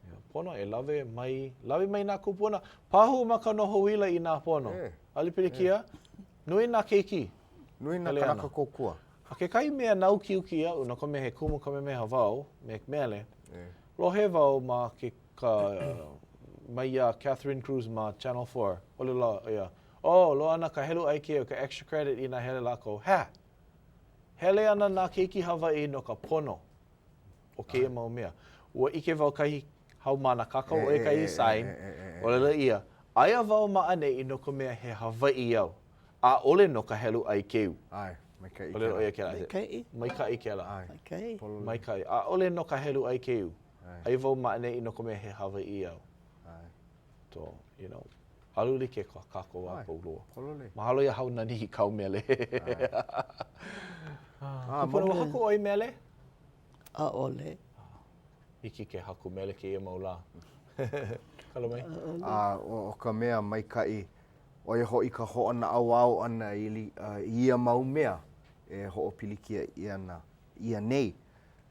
Ia, pono e lawe mai, lawe mai nā kūpuna, pahu ma ka noho uila inā pono. ʻAʻole pilikia, nui nā keiki. Nui nā kanaka kōkua. A kekahi mea nāukiuki iaʻu, no ka mea he kumu Kamehameha wau me mele, lohe wau ma ke ka, mai iā Catherine Cruz ma Channel 4, ʻōlelo ʻo ia, Oh, loaʻa ana ka helu ʻaikeu, ka extra credit inā hele lākou. Hea! Hele ana nā keiki Hawaiʻi no ka pono o kēia mau mea. Ua ʻike wau kahi haumāna kākau ʻo ia kahi sign, ʻōlelo ʻia, aia wau ma ʻaneʻi no ka mea he Hawaiʻi au, ʻaʻole no ka helu ʻaikeu. ʻAe, maikaʻi kēlā. ʻōlelo ʻo ia kēlā. Maikaʻi. Maikaʻi kēlā. ʻAe. Maikaʻi. Maikaʻi. ʻAʻole no ka helu ʻaikeu. Aia wau ma ʻaneʻi no ka mea he Hawaiʻi au. ʻAe. So, you know, alu like ko kākou a pau loa. Pololei. Mahalo iā Haunani i kāu mele. Ah, Kūpuna, ua haku ʻoe i mele? ʻAʻole. Hiki ke haku mele kēia mau lā. Kala mai. A ʻo ka mea maikaʻi, ʻo ia hoʻi ka hoʻonaʻauao ʻana i ia mau mea e hoʻopilikia ʻia na ʻia nei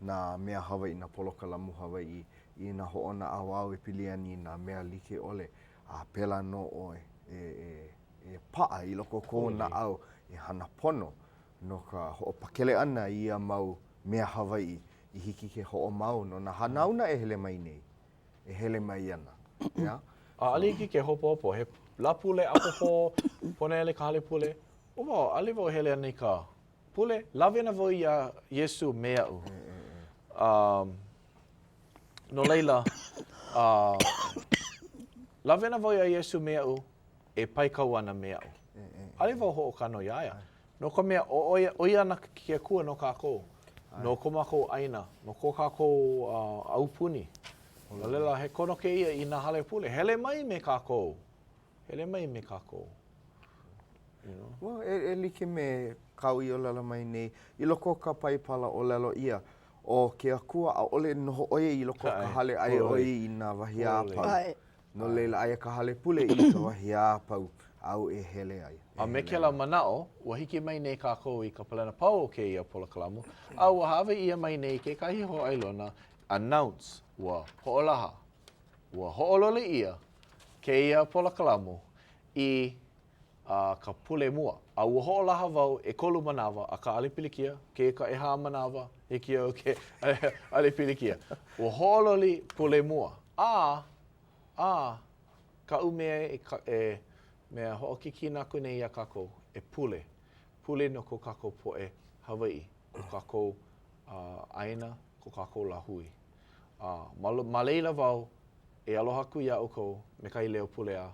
nā mea Hawaiʻi, nā polokalamu Hawaiʻi i nā hoʻonaʻauao e pili ana i nā mea like ʻole, a pēlā nō ʻoe e, e, e paʻa i loko o kou naʻau e hana pono no ka hoʻopakele ʻana i ia mau mea Hawaiʻi i hiki ke hoʻomau no nā hanauna e hele mai nei, e hele mai ana, ʻeā? ʻAʻole hiki ke hopohopo, he Lāpule ʻapōpō, pono e hele i ka hale pule. ʻO wau, ʻaʻole wau e hele ana i ka Pule, lawe ana wau iā Iesū me aʻu. Um, no laila, uh, lawe ana wau iā Iesū me aʻu e paikau ana me aʻu. ʻAʻole wau hoʻokano iā ia. No ka mea, ʻo ia, ʻo ia ana ke Akua no kākou, no ko mākou ʻāina, no ko kākou uh, aupuni. No laila, he kono kēia i nā hale pule. Hele mai me kākou. Hele mai me kākou. You know? Well, e, e like me kāu i ʻōlelo mai nei, i loko o ka Paipala ʻōlelo ʻia, ʻo ke Akua, ʻaʻole noho ʻo ia i loko o ka hale, aia ʻo ia i nā wahi a pau. No laila, aia ka hale pule i ka wahi a pau āu e hele ai. A me kēlā manaʻo, ua hiki mai nei kākou i ka palena pau o kēia polokalamu, a ua hāʻawi ʻia mai nei kekahi hōʻailona, announce, ua hoʻolaha, ua hoʻololi ʻia kēia polokalamu i a ka pule mua. A ua hoʻolaha wau ʻekolu manawa, akā ʻaʻole pilikia, kēia ka ʻehā manawa, hiki au ke ʻaʻole pilikia. Ua hoʻololi pule mua. A, a, kaʻu mea e, e mea hoʻokikina aku nei iā kākou, e pule. Pule no ko kākou poʻe Hawaiʻi, ko kākou ʻāina, ko kākou lāhui. A ma, ma laila wau e aloha aku iā ʻoukou me kahi leo pule a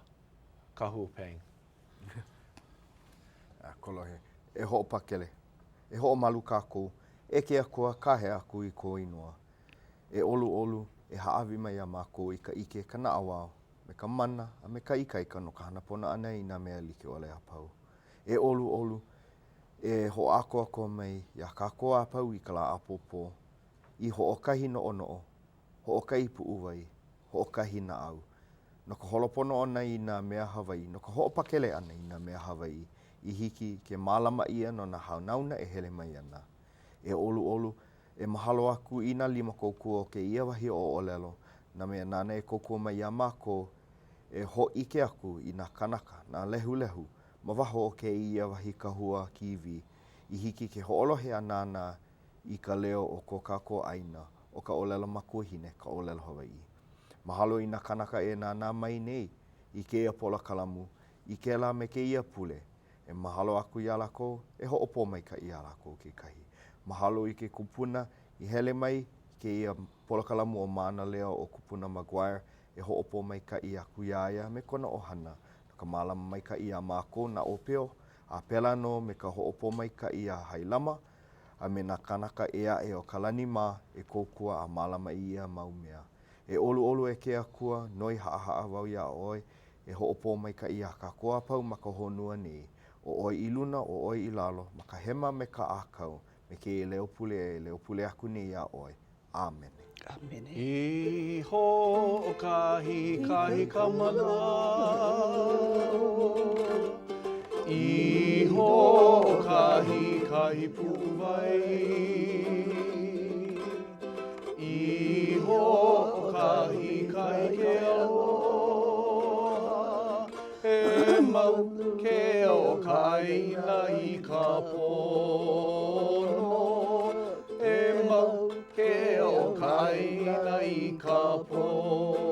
Kahu Pang. A kolohe, e hoʻopakele, e hoʻomalu kākou, e ke Akua, kāhea aku i kō inoa. E ʻoluʻolu, e hāʻawi mai iā mākou i ka ʻike, ka naʻauao, me ka mana, a me ka ikaika no ka hana pono ʻana i nā mea like ʻole a pau. E ʻoluʻolu, e hoʻākoakoa mai iā kākou a pau i ka lā ʻapōpō, i hoʻokahi noʻonoʻo, hoʻokahi puʻuwai, hoʻokahi naʻau, no ka holopono ʻana i nā mea Hawaiʻi, no ka hoʻopakele ʻana i nā mea Hawaiʻi i hiki ke mālama ʻia no nā hanauna e hele mai ana. E ʻoluʻolu, e mahalo aku i nā lima kōkua o kēia wahi ʻōlelo, nā mea nāna e kōkua mai iā mākou e hōʻike aku i nā kānaka, nā lehulehu, ma waho o kēia wahi kahua kīwī i hiki ke hoʻolohe a nānā i ka leo o ko kākou ʻāina, ʻo ka ʻōlelo makuahine, ka ʻōlelo Hawaiʻi. Mahalo i nā kānaka e nānā mai nei i kēia polokalamu i kēlā me kēia pule. E mahalo aku iā lākou, e hoʻopōmaikaʻi iā lākou kekahi. Mahalo i ke kupuna i hele mai i kēia polokalamu ʻo Mānaleo ʻo Kupuna McGuire e hoʻopōmaikaʻi aku iā ia me kona ʻohana no ka mālama maikaʻi iā mākou nā ʻōpio, a pēlā nō me ka hoʻopōmaikaʻi iā Hailama a me nā kānaka ʻē aʻe o Kalani mā e kōkua a mālama i ia mau mea. E ʻoluʻolu e ke Akua, noi haʻahaʻa wau iā ʻoe e hoʻopōmaikaʻi iā kākou a pau ma ka honua nei, ʻo ʻoe i luna, ʻo ʻoe i lalo, ma ka hema me ka ʻākau, me kēia leo pule e leo pule aku nei iā ʻoe. ʻĀmene. ʻĀmene. I hoʻokahi kahi ka manaʻo, I hoʻokahi kahi puʻuwai, I hoʻokahi kahi ke aloha, E mau ke ea o ka ʻāina i ka pono, E mau ke ea o ka ʻāina i ka pono.